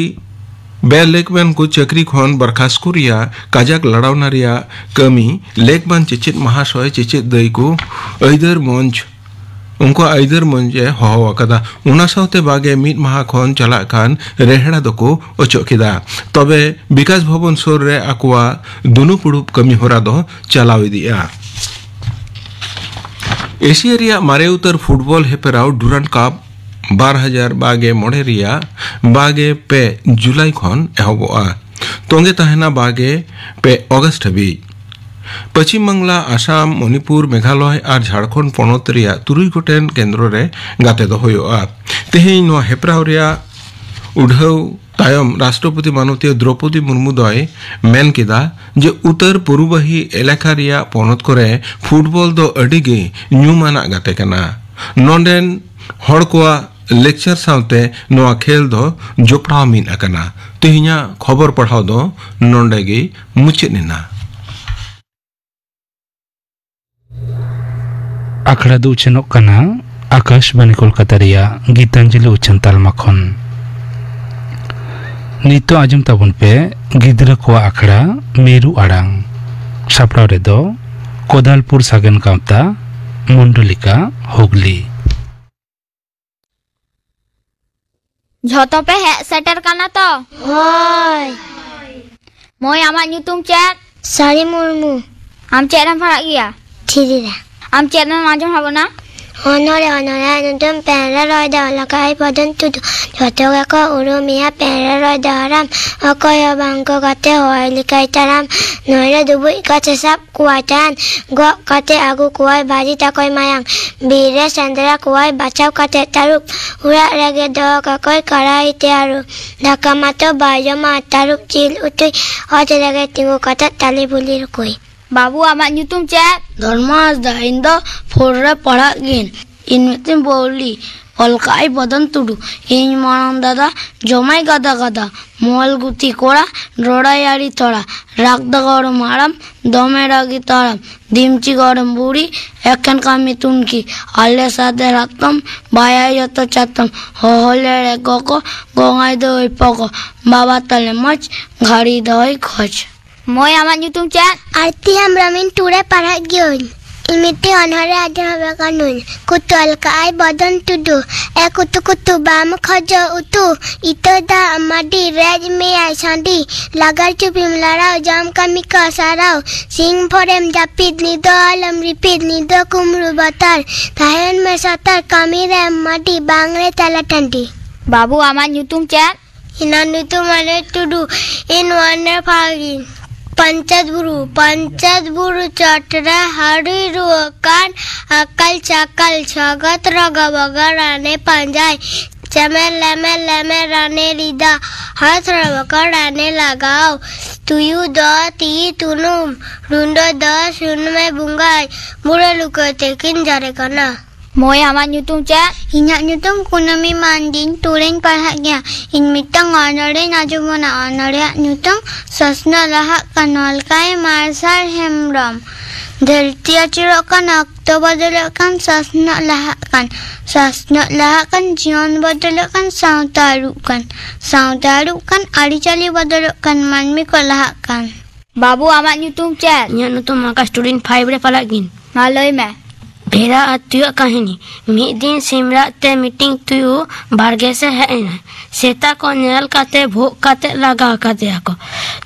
ᱵᱮ ᱞᱮᱠᱢᱟᱱ ᱠᱚ ᱪᱟᱹᱠᱨᱤ ᱠᱷᱚᱱ ᱵᱚᱨᱠᱷᱟᱥᱛ ᱠᱚ ᱨᱮᱭᱟᱜ ᱠᱟᱡᱟᱠ ᱞᱟᱲᱟᱣᱱᱟ ᱨᱮᱭᱟᱜ ᱠᱟᱹᱢᱤ ᱞᱮᱠᱢᱟᱱ ᱪᱮᱪᱮᱫ ᱢᱟᱦᱟᱥᱚᱭ ᱪᱮᱪᱮᱫ ᱫᱟᱹᱭ ᱠᱚ ᱟᱹᱭᱫᱟᱹᱨ ᱢᱚᱧᱪ ᱩᱱᱠᱩᱣᱟᱜ ᱟᱹᱭᱫᱟᱹᱨ ᱢᱚᱧᱪ ᱮ ᱦᱚᱦᱚ ᱟᱠᱟᱫᱟ᱾ ᱚᱱᱟ ᱥᱟᱶᱛᱮ ᱵᱟᱜᱮ ᱢᱤᱫ ᱢᱟᱦᱟ ᱠᱷᱚᱱ ᱪᱟᱞᱟᱜ ᱠᱟᱱ ᱨᱮᱦᱲᱟ ᱫᱚᱠᱚ ᱚᱪᱚᱜ ᱠᱮᱫᱟ᱾ ᱛᱚᱵᱮ ᱵᱤᱠᱟᱥ ᱵᱷᱚᱵᱚᱱ ᱥᱩᱨ ᱨᱮ ᱟᱠᱚᱣᱟᱜ ᱫᱩᱱᱩᱯᱩᱲᱩᱵ ᱠᱟᱹᱢᱤ ᱦᱚᱨᱟ ᱫᱚ ᱪᱟᱞᱟᱣ ᱤᱫᱤᱜᱼᱟ᱾ ᱮᱥᱤᱭᱟ ᱨᱮᱭᱟᱜ ᱢᱟᱨᱮ ᱩᱛᱟᱹᱨ ᱯᱷᱩᱴᱵᱚᱞ ᱦᱮᱯᱨᱟᱣ ᱰᱩᱨᱟᱱᱰ ᱠᱟᱯ ᱵᱟᱨ ᱦᱟᱡᱟᱨ ᱵᱟᱜᱮ ᱢᱚᱬᱮ ᱨᱮᱭᱟᱜ ᱵᱟᱜᱮ ᱯᱮ ᱡᱩᱞᱟᱭ ᱠᱷᱚᱱ ᱮᱦᱚᱵᱚᱜᱼᱟ᱾ ᱛᱚᱸᱜᱮ ᱛᱟᱦᱮᱱᱟ ᱵᱟᱜᱮ ᱯᱮ ᱚᱜᱟᱥᱴ ᱦᱟᱹᱵᱤᱡ᱾ ᱯᱚᱪᱷᱤᱢ ᱵᱟᱝᱞᱟ, ᱟᱥᱟᱢ, ᱢᱚᱱᱤᱯᱩᱨ, ᱢᱮᱜᱷᱟᱞᱚᱭ ᱟᱨ ᱡᱷᱟᱲᱠᱷᱚᱸᱰ ᱯᱚᱱᱚᱛ ᱨᱮᱭᱟᱜ ᱛᱩᱨᱩᱭ ᱜᱚᱴᱮᱱ ᱠᱮᱱᱫᱨᱚ ᱨᱮ ᱜᱟᱛᱮ ᱫᱚ ᱦᱩᱭᱩᱜᱼᱟ᱾ ᱛᱮᱦᱮᱧ ᱱᱚᱣᱟ ᱦᱮᱯᱨᱟᱣ ᱨᱮᱭᱟᱜ ᱩᱰᱷᱟᱹᱣ ᱛᱟᱭᱚᱢ ᱨᱟᱥᱴᱨᱚᱯᱚᱛᱤ ᱢᱟᱱᱚᱛᱤᱭᱟᱹ ᱫᱨᱚᱯᱚᱫᱤ ᱢᱩᱨᱢᱩ ᱫᱚᱭ ᱢᱮᱱ ᱠᱮᱫᱟ ᱡᱮ ᱩᱛᱟᱹᱨ ᱯᱩᱨᱩᱵᱟᱦᱤ ᱮᱞᱟᱠᱟ ᱨᱮᱭᱟᱜ ᱯᱚᱱᱚᱛ ᱠᱚᱨᱮ ᱯᱷᱩᱴᱵᱚᱞ ᱫᱚ ᱟᱹᱰᱤ ᱜᱮ ᱧᱩᱢᱟᱱᱟᱜ ᱜᱟᱛᱮ ᱠᱟᱱᱟ᱾ ᱱᱚᱰᱮᱱ ᱦᱚᱲ ᱠᱚᱣᱟᱜ ᱞᱮᱠᱪᱟᱨ ᱥᱟᱶᱛᱮ ᱱᱚᱣᱟ ᱠᱷᱮᱞ ᱫᱚ ᱡᱚᱯᱲᱟᱣ ᱢᱮᱱᱟᱜ ᱟᱠᱟᱱᱟ᱾ ᱛᱮᱦᱮᱧᱟᱜ ᱠᱷᱚᱵᱚᱨ ᱯᱟᱲᱦᱟᱣ ᱫᱚ ᱱᱚᱰᱮ ᱜᱮ ᱢᱩᱪᱟᱹᱫ ᱮᱱᱟ᱾ ᱟᱠᱷᱲᱟ ᱫᱚ ᱩᱪᱷᱟᱹᱱᱚᱜ ᱠᱟᱱᱟ ᱟᱠᱟᱥᱵᱟᱱᱤ ᱠᱳᱞᱠᱟᱛᱟ ᱨᱮᱭᱟᱜ ᱜᱤᱛᱟᱧᱡᱚᱞᱤ ᱩᱪᱷᱟᱹᱱ ᱛᱟᱞᱢᱟ ᱠᱷᱚᱱ᱾ ᱱᱤᱛᱚᱜ ᱟᱸᱡᱚᱢ ᱛᱟᱵᱚᱱ ᱯᱮ ᱜᱤᱫᱽᱨᱟᱹ ᱠᱚᱣᱟᱜ ᱟᱠᱷᱲᱟ ᱢᱤᱨᱩ ᱟᱲᱟᱝ᱾ ᱥᱟᱯᱲᱟᱣ ᱨᱮᱫᱚ ᱠᱚᱫᱟᱞᱯᱩᱨ ᱥᱟᱜᱮᱱ ᱜᱟᱶᱛᱟ, ᱢᱚᱱᱰᱚᱞᱤᱠᱟ ᱦᱩᱜᱽᱞᱤ᱾ ᱡᱷᱚᱛᱚ ᱯᱮ ᱦᱮᱡ ᱥᱮᱴᱮᱨ ᱠᱟᱱᱟ ᱛᱚ? ᱦᱳᱭ᱾ ᱢᱟᱹᱭ, ᱟᱢᱟᱜ ᱧᱩᱛᱩᱢ ᱪᱮᱫ? ᱥᱟᱹᱨᱤ ᱢᱩᱨᱢᱩ᱾ ᱟᱢ ᱪᱮᱫ ᱨᱮᱢ ᱯᱟᱲᱦᱟᱜ ᱜᱮᱭᱟ? ᱛᱷᱨᱤ ᱨᱮ᱾ ᱟᱢ ᱪᱮᱫ ᱮᱢ ᱟᱸᱡᱚᱢ ᱟᱵᱚᱱᱟ? ᱚᱱᱚᱬᱦᱮ, ᱚᱱᱚᱬᱦᱮ ᱧᱩᱛᱩᱢ ᱯᱮᱱᱨᱮ ᱨᱚᱭ ᱫᱚ ᱚᱞ ᱟᱠᱟᱫ ᱟᱭ ᱯᱚᱫᱚᱱ ᱴᱩᱰᱩ᱾ ᱡᱷᱚᱛᱚ ᱜᱮᱠᱚ ᱩᱨᱩᱢᱮᱭᱟ ᱯᱮᱱᱨᱮ ᱨᱚᱭ ᱫᱚ ᱦᱟᱲᱟᱢ᱾ ᱚᱠᱚᱭ ᱦᱚᱸ ᱵᱟᱝ ᱠᱚ ᱜᱟᱛᱮ ᱦᱚᱲ ᱞᱮᱠᱟᱭ ᱛᱟᱲᱟᱢ᱾ ᱱᱚᱭᱨᱮ ᱰᱩᱵᱩᱡ ᱠᱟᱛᱮ ᱥᱟᱵ ᱠᱚᱣᱟᱭ ᱪᱟᱸᱫ, ᱜᱚᱜ ᱠᱟᱛᱮ ᱟᱹᱜᱩ ᱠᱚᱣᱟᱭ ᱵᱟᱹᱡᱤ ᱛᱟᱠᱚᱭ ᱢᱟᱭᱟᱝ᱾ ᱵᱤᱨ ᱨᱮ ᱥᱮᱸᱫᱽᱨᱟ ᱠᱚᱣᱟᱭ ᱵᱟᱪᱷᱟᱣ ᱠᱟᱛᱮ ᱛᱟᱹᱨᱩᱵ, ᱚᱲᱟᱜ ᱨᱮᱜᱮ ᱫᱚᱦᱚ ᱠᱟᱠᱚᱭ ᱠᱟᱲᱟᱭ ᱛᱮ ᱟᱹᱨᱩᱵ᱾ ᱫᱟᱠᱟ ᱢᱟᱛᱚ ᱵᱟᱭ ᱡᱚᱢᱟ ᱛᱟᱹᱨᱩᱵ ᱡᱤᱞ ᱩᱛᱩᱭ, ᱚᱛ ᱨᱮᱜᱮ ᱛᱤᱸᱜᱩ ᱠᱟᱛᱮ ᱛᱟᱞᱮ ᱵᱩᱞᱤ ᱨᱩᱠᱩᱭ᱾ ᱵᱟᱹᱵᱩ, ᱟᱢᱟᱜ ᱧᱩᱛᱩᱢ ᱪᱮᱫ? ᱫᱷᱚᱨᱢᱚ ᱦᱟᱸᱥᱫᱟ, ᱤᱧ ᱫᱚ ᱯᱷᱳᱨ ᱨᱮ ᱯᱟᱲᱦᱟᱜ ᱜᱤᱭᱟᱹᱧ᱾ ᱤᱧ ᱢᱤᱫᱴᱮᱱ ᱵᱟᱹᱣᱞᱤ ᱚᱞ ᱠᱟᱜᱼᱟᱭ ᱵᱚᱫᱚᱱ ᱴᱩᱰᱩ᱾ ᱤᱧ ᱢᱟᱨᱟᱝ ᱫᱟᱫᱟ ᱡᱚᱢᱟᱭ ᱜᱟᱫᱟ ᱜᱟᱫᱟ, ᱢᱚᱞ ᱜᱩᱛᱤ ᱠᱚᱲᱟ, ᱨᱚᱲᱟᱭ ᱟᱹᱰᱤ ᱛᱷᱚᱲᱟ, ᱨᱟᱜᱽ ᱫᱟ ᱜᱚᱲᱚᱢ ᱦᱟᱲᱟᱢ, ᱫᱚᱢᱮ ᱨᱟᱹᱜᱤ ᱛᱟᱲᱟᱢ, ᱫᱤᱢᱪᱤ ᱜᱚᱲᱚᱢ ᱵᱩᱲᱦᱤ, ᱮᱠᱷᱮᱱ ᱠᱟᱹᱢᱤ ᱛᱩᱱᱠᱷᱤ, ᱟᱞᱮ ᱥᱟᱫᱮᱨ ᱦᱟᱛᱚᱢ, ᱵᱟᱭᱟᱭ ᱡᱚᱛᱚ ᱪᱟᱛᱚᱢ, ᱦᱚᱦᱚ ᱞᱮᱲᱮ ᱜᱚᱜᱚ, ᱜᱚᱝᱟᱭ ᱫᱚᱭ ᱯᱚᱜᱚ, ᱵᱟᱵᱟ ᱛᱟᱞᱮ ᱢᱚᱡᱽ, ᱜᱷᱟᱹᱲᱤ ᱫᱚᱭ ᱠᱷᱚᱡᱽ᱾ ᱢᱟᱹᱭ, ᱟᱢᱟᱜ ᱧᱩᱛᱩᱢ ᱪᱮᱫ? ᱟᱨᱛᱤ ᱦᱮᱢᱵᱨᱚᱢ, ᱤᱧ ᱴᱩ ᱨᱮ ᱯᱟᱲᱦᱟᱜ ᱜᱤᱭᱟᱹᱧ᱾ ᱤᱧ ᱢᱤᱫᱴᱤᱡ ᱚᱱᱚᱬᱦᱮ ᱟᱸᱡᱚᱢ ᱟᱯᱮ ᱠᱟᱹᱱᱟᱹᱧ᱾ ᱠᱩᱛᱩ ᱚᱞ ᱠᱟᱜᱼᱟᱭ ᱵᱚᱫᱚᱱ ᱴᱩᱰᱩ᱾ ᱮ ᱠᱩᱛᱩ ᱠᱩᱛᱩ ᱵᱟᱢ ᱠᱷᱚᱡᱚᱜ ᱩᱛᱩ, ᱤᱛᱟᱹ ᱫᱟᱜ ᱢᱟᱹᱰᱤ ᱨᱮᱡ ᱢᱮᱭᱟᱭ ᱥᱟᱺᱰᱤ᱾ ᱞᱟᱜᱟᱨ ᱪᱩᱯᱤᱢ ᱞᱟᱲᱟᱣ, ᱡᱟᱢ ᱠᱟᱹᱢᱤ ᱠᱚ ᱥᱟᱨᱟᱣ᱾ ᱥᱤᱧ ᱵᱷᱳᱨᱮᱢ ᱡᱟᱹᱯᱤᱫ, ᱧᱤᱫᱟᱹ ᱟᱞᱚᱢ ᱨᱤᱯᱤᱫ, ᱧᱤᱫᱟᱹ ᱠᱩᱢᱵᱽᱲᱩ ᱵᱚᱛᱚᱨ᱾ ᱛᱟᱦᱮᱱ ᱢᱮ ᱥᱟᱛᱟᱨ, ᱠᱟᱹᱢᱤ ᱨᱮᱢ ᱢᱟᱹᱰᱤ, ᱵᱟᱝ ᱨᱮ ᱪᱟᱞᱟ ᱴᱟᱺᱰᱤ᱾ ᱵᱟᱹᱵᱩ, ᱟᱢᱟᱜ ᱧᱩᱛᱩᱢ ᱪᱮᱫ? ᱤᱧᱟᱹᱜ ᱧᱩᱛᱩᱢ ᱟᱱᱮ ᱴᱩᱰᱩ, ᱤᱧ ᱱᱚᱣᱟ ᱱᱮ ᱯᱷᱟᱹᱜᱤᱱ᱾ ᱯᱚᱧᱪᱟᱭᱮᱛ ᱵᱩᱨᱩ, ᱯᱚᱧᱪᱟᱭᱮᱛ ᱵᱩᱨᱩ ᱪᱚᱴ ᱨᱮ ᱦᱟᱹᱲᱩᱭ ᱨᱩᱣᱟᱹᱜ ᱠᱟᱱ, ᱟᱠᱟᱞ ᱪᱟᱠᱟᱞ ᱪᱷᱚᱜᱚᱛ ᱨᱚᱜᱚ ᱵᱚᱜᱚ ᱨᱟᱱᱮ ᱯᱟᱸᱡᱟᱭ᱾ ᱪᱮᱢᱮᱨ ᱞᱮᱢᱮᱨ ᱞᱮᱢᱮᱨ ᱨᱟᱱᱮ ᱨᱤᱫᱟ, ᱦᱟᱛ ᱨᱚᱜᱚ ᱨᱟᱱᱮ ᱞᱟᱜᱟᱣ᱾ ᱛᱩᱭᱩ ᱫᱚ ᱛᱤ ᱛᱩᱱᱩᱢ, ᱨᱩᱸᱰᱟᱹ ᱫᱚ ᱥᱩᱱᱩᱢᱮ ᱵᱚᱸᱜᱟᱭ, ᱵᱩᱲᱟᱹ ᱞᱩᱠᱟᱹ ᱛᱮᱠᱤᱱ ᱡᱟᱨᱮ ᱠᱟᱱᱟ᱾ ᱢᱟᱹᱭ, ᱟᱢᱟᱜ ᱧᱩᱛᱩᱢ ᱪᱮᱫ? ᱤᱧᱟᱹᱜ ᱧᱩᱛᱩᱢ ᱠᱩᱱᱟᱹᱢᱤ ᱢᱟᱱᱰᱤ, ᱤᱧ ᱴᱩᱨ ᱨᱤᱧ ᱯᱟᱲᱦᱟᱜ ᱜᱮᱭᱟ᱾ ᱤᱧ ᱢᱤᱫᱴᱟᱝ ᱚᱱᱚᱬᱦᱮᱧ ᱟᱸᱡᱚᱢ ᱟᱱᱟ, ᱚᱱᱚᱬᱦᱮᱭᱟᱜ ᱧᱩᱛᱩᱢ ᱥᱚᱥᱱᱚᱜ ᱞᱟᱦᱟᱜ ᱠᱟᱱ, ᱚᱞᱠᱟᱭ ᱢᱟᱨᱥᱟᱞ ᱦᱮᱢᱵᱨᱚᱢ᱾ ᱫᱷᱟᱹᱨᱛᱤ ᱟᱹᱪᱩᱨᱚᱜ ᱠᱟᱱ, ᱚᱠᱛᱚ ᱵᱚᱫᱚᱞᱚᱜ ᱠᱟᱱ, ᱥᱚᱥᱱᱚᱜ ᱞᱟᱦᱟᱜ ᱠᱟᱱ, ᱥᱚᱥᱱᱚᱜ ᱞᱟᱦᱟᱜ ᱠᱟᱱ, ᱡᱤᱭᱚᱱ ᱵᱚᱫᱚᱞᱚᱜ ᱠᱟᱱ, ᱥᱟᱶᱛᱟ ᱟᱹᱨᱩᱜ ᱠᱟᱱ, ᱥᱟᱶᱛᱟ ᱟᱹᱨᱩᱜ ᱠᱟᱱ, ᱟᱹᱨᱤᱪᱟᱹᱞᱤ ᱵᱚᱫᱚᱞᱚᱜ ᱠᱟᱱ, ᱢᱟᱹᱱᱢᱤ ᱠᱚ ᱞᱟᱦᱟᱜ ᱠᱟᱱ᱾ ᱵᱟᱹᱵᱩ, ᱟᱢᱟᱜ ᱧᱩᱛᱩᱢ ᱪᱮᱫ? ᱤᱧᱟᱹᱜ ᱧᱩᱛᱩᱢ ᱟᱠᱟᱥ ᱴᱩᱰᱩ, ᱤᱧ ᱯᱷᱟᱭᱤᱵᱷ ᱨᱮ ᱯᱟᱲᱦᱟᱜ ᱜᱤᱧ᱾ ᱢᱟ ᱞᱟᱹᱭ ᱢᱮ᱾ ᱵᱷᱮᱲᱟ ᱟᱨ ᱛᱩᱭᱩᱣᱟᱜ ᱠᱟᱹᱦᱱᱤ᱾ ᱢᱤᱫ ᱫᱤᱱ ᱥᱤᱢᱨᱟᱜ ᱛᱮ ᱢᱤᱫᱴᱤᱱ ᱛᱩᱭᱩ ᱵᱟᱲᱜᱮ ᱥᱮᱫ ᱦᱮᱡ ᱮᱱᱟᱭ᱾ ᱥᱮᱛᱟ ᱠᱚ ᱧᱮᱞ ᱠᱟᱛᱮ ᱵᱷᱳᱜ ᱠᱟᱛᱮ ᱞᱟᱜᱟ ᱠᱟᱫᱮᱭᱟ ᱠᱚ᱾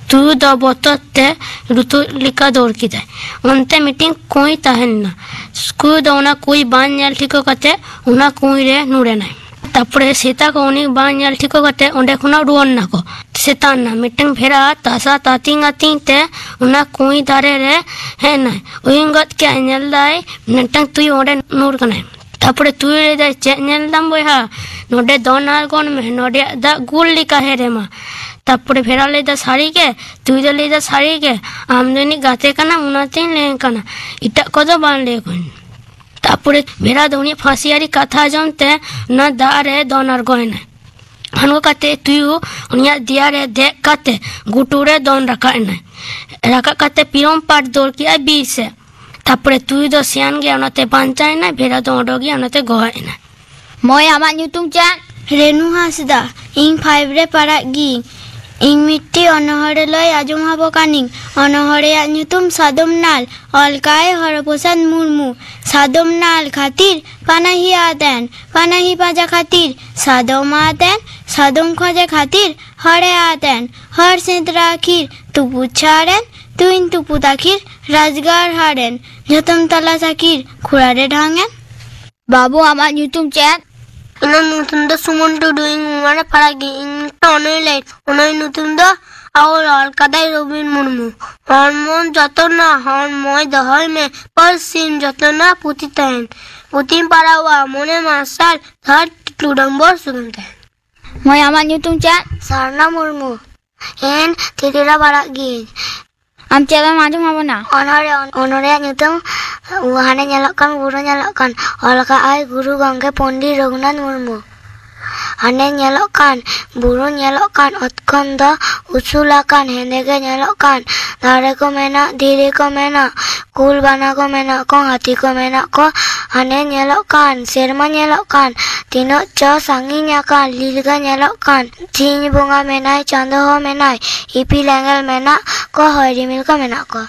ᱛᱩᱭᱩ ᱫᱚ ᱵᱚᱛᱚᱨ ᱛᱮ ᱨᱩᱛᱩᱫ ᱞᱮᱠᱟ ᱫᱟᱹᱲ ᱠᱮᱫᱟᱭ᱾ ᱚᱱᱛᱮ ᱢᱤᱫᱴᱤᱱ ᱠᱩᱸᱭ ᱛᱟᱦᱮᱸ ᱞᱮᱱᱟ᱾ ᱛᱩᱭᱩ ᱫᱚ ᱚᱱᱟ ᱠᱩᱸᱭ ᱵᱟᱝ ᱧᱮᱞ ᱴᱷᱤᱠᱟᱹ ᱠᱟᱛᱮ ᱚᱱᱟ ᱠᱩᱸᱭ ᱨᱮ ᱱᱩᱨ ᱮᱱᱟᱭ᱾ ᱛᱟᱯᱚᱨᱮ ᱥᱮᱛᱟ ᱠᱚ ᱩᱱᱤ ᱵᱟᱝ ᱧᱮᱞ ᱴᱷᱤᱠᱟᱹ ᱠᱟᱛᱮ ᱚᱸᱰᱮ ᱠᱷᱚᱱᱟᱜ ᱨᱩᱣᱟᱹᱲ ᱱᱟᱠᱚ᱾ ᱥᱮᱛᱟᱜ ᱮᱱᱟ, ᱢᱤᱫᱴᱟᱝ ᱵᱷᱮᱲᱟ ᱛᱟᱥᱟ ᱛᱟᱹᱛᱤᱧ ᱟᱹᱛᱤᱧ ᱛᱮ ᱚᱱᱟ ᱠᱩᱸᱭ ᱫᱟᱨᱮ ᱨᱮ ᱦᱮᱡ ᱮᱱᱟᱭ᱾ ᱩᱭᱩᱝ ᱜᱚᱫ ᱠᱮᱫᱟᱭ, ᱧᱮᱞ ᱫᱟᱭ ᱢᱤᱫᱴᱟᱝ ᱛᱩᱭᱩ ᱚᱸᱰᱮ ᱱᱩᱨ ᱠᱟᱱᱟᱭ᱾ ᱛᱟᱯᱚᱨᱮ ᱛᱩᱭᱩ ᱞᱟᱹᱭ ᱫᱟᱭ, "ᱪᱮᱫ ᱧᱮᱞ ᱫᱟᱢ ᱵᱚᱭᱦᱟ? ᱱᱚᱰᱮ ᱫᱚᱱ ᱟᱬᱜᱚᱱ ᱢᱮ, ᱱᱚᱰᱮᱭᱟᱜ ᱫᱟᱜ ᱜᱩᱲ ᱞᱮᱠᱟ ᱦᱮᱨᱮᱢᱟ᱾" ᱛᱟᱯᱚᱨᱮ ᱵᱷᱮᱲᱟ ᱞᱟᱹᱭ ᱫᱟ, "ᱥᱟᱹᱨᱤ ᱜᱮ?" ᱛᱩᱭᱩ ᱫᱚ ᱞᱟᱹᱭ ᱫᱟ, "ᱥᱟᱹᱨᱤ ᱜᱮ, ᱟᱢ ᱫᱚ ᱤᱧᱤᱡ ᱜᱟᱛᱮ ᱠᱟᱱᱟᱢ, ᱚᱱᱟᱛᱮᱧ ᱞᱟᱹᱭ ᱟᱢ ᱠᱟᱱᱟ, ᱮᱴᱟᱜ ᱠᱚᱫᱚ ᱵᱟᱝ ᱞᱟᱹᱭ ᱟᱠᱚᱣᱟᱹᱧ᱾" ᱛᱟᱯᱚᱨᱮ ᱵᱷᱮᱲᱟ ᱫᱚ ᱩᱱᱤᱭᱟᱜ ᱯᱷᱟᱹᱥᱤᱭᱟᱹᱨᱤ ᱠᱟᱛᱷᱟ ᱟᱸᱡᱚᱢ ᱛᱮ ᱚᱱᱟ ᱫᱟᱜ ᱨᱮ ᱫᱚᱱ ᱟᱬᱜᱚᱭᱮᱱᱟᱭ᱾ ᱟᱬᱜᱚ ᱠᱟᱛᱮ ᱛᱩᱭᱩ ᱩᱱᱤᱭᱟᱜ ᱫᱮᱭᱟ ᱨᱮ ᱫᱮᱡ ᱠᱟᱛᱮ ᱜᱩᱴᱩ ᱨᱮ ᱫᱚᱱ ᱨᱟᱠᱟᱵ ᱮᱱᱟᱭ᱾ ᱨᱟᱠᱟᱵ ᱠᱟᱛᱮ ᱯᱤᱨᱚᱢ ᱯᱟᱴ ᱫᱟᱹᱲ ᱠᱮᱜᱼᱟᱭ ᱵᱤᱨ ᱥᱮᱫ᱾ ᱛᱟᱯᱚᱨᱮ ᱛᱩᱭᱩ ᱫᱚ ᱥᱮᱭᱟᱱ ᱜᱮᱭᱟ, ᱚᱱᱟᱛᱮ ᱵᱟᱧᱪᱟᱣ ᱮᱱᱟᱭ, ᱵᱷᱮᱲᱟ ᱫᱚ ᱚᱰᱚᱠ ᱜᱮᱭᱟ, ᱚᱱᱟᱛᱮ ᱜᱚᱦᱚᱲ ᱮᱱᱟᱭ᱾ ᱢᱟᱹᱭ, ᱟᱢᱟᱜ ᱧᱩᱛᱩᱢ ᱪᱮᱫ? ᱨᱮᱱᱩ ᱦᱟᱸᱥᱫᱟ, ᱤᱧ ᱯᱷᱟᱭᱤᱵᱷ ᱨᱮ ᱯᱟᱲᱦᱟᱜ ᱜᱤᱭᱟᱹᱧ᱾ ᱤᱧ ᱢᱤᱫᱴᱤᱡ ᱚᱱᱚᱬᱦᱮ ᱞᱟᱹᱭ ᱟᱸᱡᱚᱢ ᱟᱵᱚ ᱠᱟᱹᱱᱤᱧ᱾ ᱚᱱᱚᱬᱦᱮᱭᱟᱜ ᱧᱩᱛᱩᱢ ᱥᱟᱫᱚᱢ ᱱᱟᱞ, ᱚᱞ ᱠᱟᱜᱼᱟᱭ ᱦᱚᱨᱚᱯᱨᱚᱥᱟᱫᱽ ᱢᱩᱨᱢᱩ᱾ ᱥᱟᱫᱚᱢ ᱱᱟᱞ ᱠᱷᱟᱹᱛᱤᱨ ᱯᱟᱱᱟᱦᱤ ᱟᱫ ᱮᱱ, ᱯᱟᱱᱟᱦᱤ ᱯᱟᱸᱡᱟ ᱠᱷᱟᱹᱛᱤᱨ ᱥᱟᱫᱚᱢ ᱟᱫ ᱮᱱ, ᱥᱟᱫᱚᱢ ᱠᱷᱚᱡᱮ ᱠᱷᱟᱹᱛᱤᱨ ᱦᱚᱲᱮ ᱟᱫ ᱮᱱ, ᱦᱚᱲ ᱥᱮᱸᱫᱽᱨᱟ ᱟᱹᱠᱷᱤᱨ ᱛᱩᱯᱩᱫ ᱪᱷᱟᱲ ᱮᱱ, ᱛᱩᱧ ᱛᱩᱯᱩᱫ ᱟᱹᱠᱷᱤᱨ ᱨᱟᱡᱽᱜᱟᱲ ᱦᱟᱨ ᱮᱱ, ᱡᱚᱛᱚᱢ ᱛᱟᱞᱟᱥ ᱟᱹᱠᱷᱤᱨ ᱠᱷᱩᱲᱟᱨᱮ ᱰᱷᱟᱝ ᱮᱱ᱾ ᱵᱟᱹᱵᱩ, ᱟᱢᱟᱜ ᱧᱩᱛᱩᱢ ᱪᱮᱫ? ᱤᱧᱟᱹᱜ ᱧᱩᱛᱩᱢ ᱫᱚ ᱥᱩᱢᱚᱱ ᱴᱩᱰᱩ, ᱤᱧ ᱚᱱᱟ ᱨᱮ ᱯᱟᱲᱦᱟᱜ ᱜᱮ᱾ ᱤᱧ ᱢᱤᱫᱴᱟᱝ ᱚᱱᱚᱬᱦᱮ ᱞᱟᱹᱭ, ᱚᱱᱚᱬᱦᱮ ᱧᱩᱛᱩᱢ ᱫᱚ ᱟᱣ ᱚᱞ ᱠᱟᱫᱟᱭ ᱨᱚᱵᱤᱱ ᱢᱩᱨᱢᱩ᱾ ᱦᱚᱲᱢᱚ ᱡᱚᱛᱚᱱᱟ, ᱦᱚᱲᱢᱚᱭ ᱫᱚᱦᱚᱭ ᱢᱮ, ᱯᱟᱹᱨᱥᱤᱢ ᱡᱚᱛᱚᱱᱟ, ᱯᱩᱛᱷᱤ ᱛᱟᱦᱮᱱ, ᱯᱩᱛᱷᱤᱢ ᱯᱟᱲᱦᱟᱣᱟ, ᱢᱚᱱᱮ ᱢᱟᱨᱥᱟᱞ, ᱫᱷᱟᱹᱨᱛᱤ ᱴᱩᱰᱟᱹᱝ ᱵᱚᱨ ᱥᱩᱫᱷᱩᱢ ᱛᱟᱦᱮᱱ᱾ ᱢᱟᱹᱭ, ᱟᱢᱟᱜ ᱧᱩᱛᱩᱢ ᱪᱮᱫ? ᱥᱟᱨᱱᱟ ᱢᱩᱨᱢᱩ᱾ ᱤᱧ ᱛᱷᱨᱤ ᱨᱮ ᱯᱟᱲᱦᱟᱜ ᱜᱤᱭᱟᱹᱧ᱾ ᱟᱢ ᱪᱮᱫ ᱮᱢ ᱟᱸᱡᱚᱢ ᱟᱵᱚᱱᱟ? ᱚᱱᱚᱬᱦᱮ, ᱚᱱᱚᱬᱦᱮ ᱨᱮᱭᱟᱜ ᱧᱩᱛᱩᱢ ᱦᱟᱱᱮ ᱧᱮᱞᱚᱜ ᱠᱟᱱ ᱵᱩᱨᱩ ᱧᱮᱞᱚᱜ ᱠᱟᱱ, ᱚᱞ ᱠᱟᱜᱼᱟᱭ ᱜᱩᱨᱩ ᱜᱚᱢᱠᱮ ᱯᱚᱱᱰᱤᱛ ᱨᱚᱜᱷᱩᱱᱟᱛᱷ ᱢᱩᱨᱢᱩ᱾ ᱦᱟᱱᱮ ᱧᱮᱞᱚᱜ ᱠᱟᱱ ᱵᱩᱨᱩ ᱧᱮᱞᱚᱜ ᱠᱟᱱ, ᱚᱛ ᱠᱷᱚᱱ ᱫᱚ ᱩᱥᱩᱞ ᱟᱠᱟᱱ ᱦᱮᱸᱫᱮ ᱜᱮ ᱧᱮᱞᱚᱜ ᱠᱟᱱ, ᱫᱟᱨᱮ ᱠᱚ ᱢᱮᱱᱟᱜ, ᱫᱷᱤᱨᱤ ᱠᱚ ᱢᱮᱱᱟᱜ, ᱠᱩᱞ ᱵᱟᱱᱟ ᱠᱚ ᱢᱮᱱᱟᱜ ᱠᱚ, ᱦᱟᱹᱛᱤ ᱠᱚ ᱢᱮᱱᱟᱜ ᱠᱚ᱾ ᱦᱟᱱᱮ ᱧᱮᱞᱚᱜ ᱠᱟᱱ ᱥᱮᱨᱢᱟ ᱧᱮᱞᱚᱜ ᱠᱟᱱ, ᱛᱤᱱᱟᱹᱜ ᱪᱚ ᱥᱟᱺᱜᱤᱧ ᱟᱠᱟᱱ, ᱞᱤᱞ ᱜᱮ ᱧᱮᱞᱚᱜ ᱠᱟᱱ᱾ ᱥᱤᱧ ᱵᱚᱸᱜᱟ ᱢᱮᱱᱟᱭ, ᱪᱟᱸᱫᱚ ᱦᱚᱸ ᱢᱮᱱᱟᱭ, ᱤᱯᱤᱞ ᱮᱸᱜᱮᱞ ᱢᱮᱱᱟᱜ ᱠᱚ, ᱦᱚᱭ ᱨᱤᱢᱤᱞ ᱠᱚ ᱢᱮᱱᱟᱜ ᱠᱚᱣᱟ᱾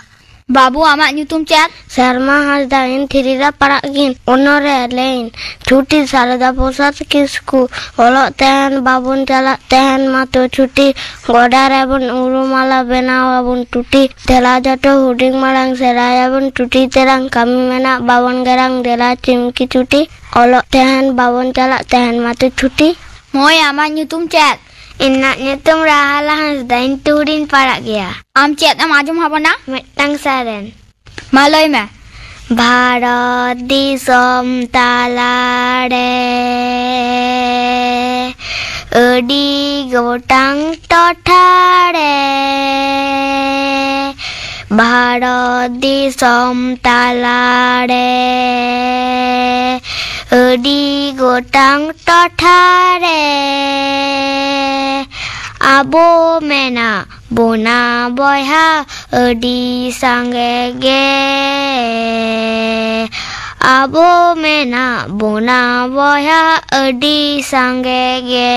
ᱵᱟᱹᱵᱩ, ᱟᱢᱟᱜ ᱧᱩᱛᱩᱢ ᱪᱮᱫ? ᱥᱮᱨᱢᱟ ᱦᱟᱸᱥᱫᱟ, ᱤᱧ ᱛᱷᱨᱤ ᱨᱮ ᱯᱟᱲᱟᱜ ᱜᱤᱧ᱾ ᱚᱱᱚᱬᱦᱮ ᱞᱟᱹᱭᱤᱱ, ᱪᱷᱩᱴᱤ ᱥᱟᱨᱚᱫᱟ ᱯᱨᱚᱥᱟᱫᱽ ᱠᱤᱥᱠᱩ᱾ ᱚᱞᱚᱜ ᱛᱟᱦᱮᱱ ᱵᱟᱵᱚᱱ ᱪᱟᱞᱟᱜ ᱛᱟᱦᱮᱱ ᱢᱟᱛᱚ ᱪᱷᱩᱴᱤ, ᱜᱚᱰᱟ ᱨᱮᱵᱚᱱ ᱩᱨᱩᱢᱟᱞᱟ ᱵᱮᱱᱟᱣ ᱟᱵᱚᱱ ᱴᱩᱴᱤ᱾ ᱫᱮᱞᱟ ᱡᱚᱴᱚ ᱦᱩᱰᱤᱧ ᱢᱟᱲᱟᱝ ᱥᱮᱬᱟᱭᱟᱵᱚᱱ ᱴᱩᱴᱤ ᱛᱮᱨᱟᱝ, ᱠᱟᱹᱢᱤ ᱢᱮᱱᱟᱜ ᱵᱟᱵᱚᱱ ᱜᱮᱨᱟᱝ ᱫᱮᱞᱟ ᱪᱤᱢᱠᱤ ᱪᱩᱴᱤ᱾ ᱚᱞᱚᱜ ᱛᱟᱦᱮᱱ ᱵᱟᱵᱚᱱ ᱪᱟᱞᱟᱜ ᱛᱟᱦᱮᱱ ᱢᱟᱛᱚ ᱪᱷᱩᱴᱤ᱾ ᱢᱟᱹᱭ, ᱟᱢᱟᱜ ᱧᱩᱛᱩᱢ ᱪᱮᱫ? ᱤᱧᱟᱹᱜ ᱧᱩᱛᱩᱢ ᱨᱟᱦᱟᱞᱟ ᱦᱟᱸᱥᱫᱟ, ᱤᱧ ᱴᱩᱨ ᱤᱧ ᱯᱟᱲᱟᱜ ᱜᱮᱭᱟ᱾ ᱟᱢ ᱪᱮᱫ ᱮᱢ ᱟᱸᱡᱚᱢ ᱟᱵᱚᱱᱟ? ᱢᱤᱫᱴᱟᱝ ᱥᱮᱨᱮᱧ᱾ ᱢᱟ ᱞᱟᱹᱭ ᱢᱮ᱾ ᱵᱷᱟᱨᱚᱛ ᱫᱤᱥᱚᱢ ᱛᱟᱞᱟᱨᱮ ᱟᱹᱰᱤ ᱜᱚᱴᱟᱝ ᱴᱚᱴᱷᱟᱨᱮ, ᱵᱷᱟᱨᱚᱛ ᱫᱤᱥᱚᱢ ᱛᱟᱞᱟᱨᱮ ᱟᱹᱰᱤ ᱜᱚᱴᱟᱝ ᱴᱚᱴᱷᱟᱨᱮ ᱟᱵᱚ ᱢᱮᱱᱟᱜ ᱵᱚᱱᱟ ᱵᱚᱭᱦᱟ ᱟᱹᱰᱤ ᱥᱟᱸᱜᱮ ᱜᱮ᱾ ᱟᱵᱚ ᱢᱮᱱᱟᱜ ᱵᱚᱱᱟ ᱵᱚᱭᱦᱟ ᱟᱹᱰᱤ ᱥᱟᱸᱜᱮ ᱜᱮ᱾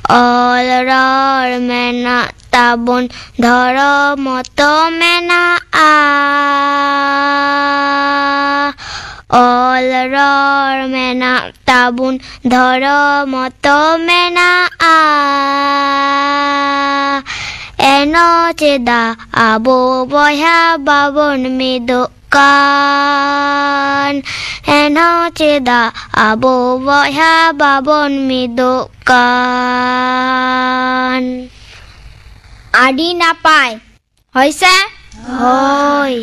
ᱚᱞ ᱨᱚᱲ ᱢᱮᱱᱟᱜ ᱛᱟᱵᱚᱱ, ᱫᱷᱚᱨᱚᱢ ᱛᱚ ᱢᱮᱱᱟᱜᱼᱟ᱾ ᱚᱞ ᱨᱚᱲ ᱢᱮᱱᱟᱜ ᱛᱟᱵᱚᱱ, ᱫᱷᱚᱨᱚᱢ ᱛᱚ ᱢᱮᱱᱟᱜᱼᱟ᱾ ᱮᱱᱦᱚᱸ ᱪᱮᱫᱟᱜ ᱟᱵᱚ ᱵᱚᱭᱦᱟ ᱵᱟᱵᱚᱱ ᱢᱤᱫᱚᱜ ᱠᱟᱱ? ᱮᱱᱦᱚᱸ ᱪᱮᱫᱟᱜ ᱟᱵᱚ ᱵᱚᱭᱦᱟ ᱵᱟᱵᱚᱱ ᱢᱤᱫᱚᱜ ᱠᱟᱱ? ᱟᱹᱰᱤ ᱱᱟᱯᱟᱭ᱾ ᱦᱳᱭ ᱥᱮ? ᱦᱳᱭ᱾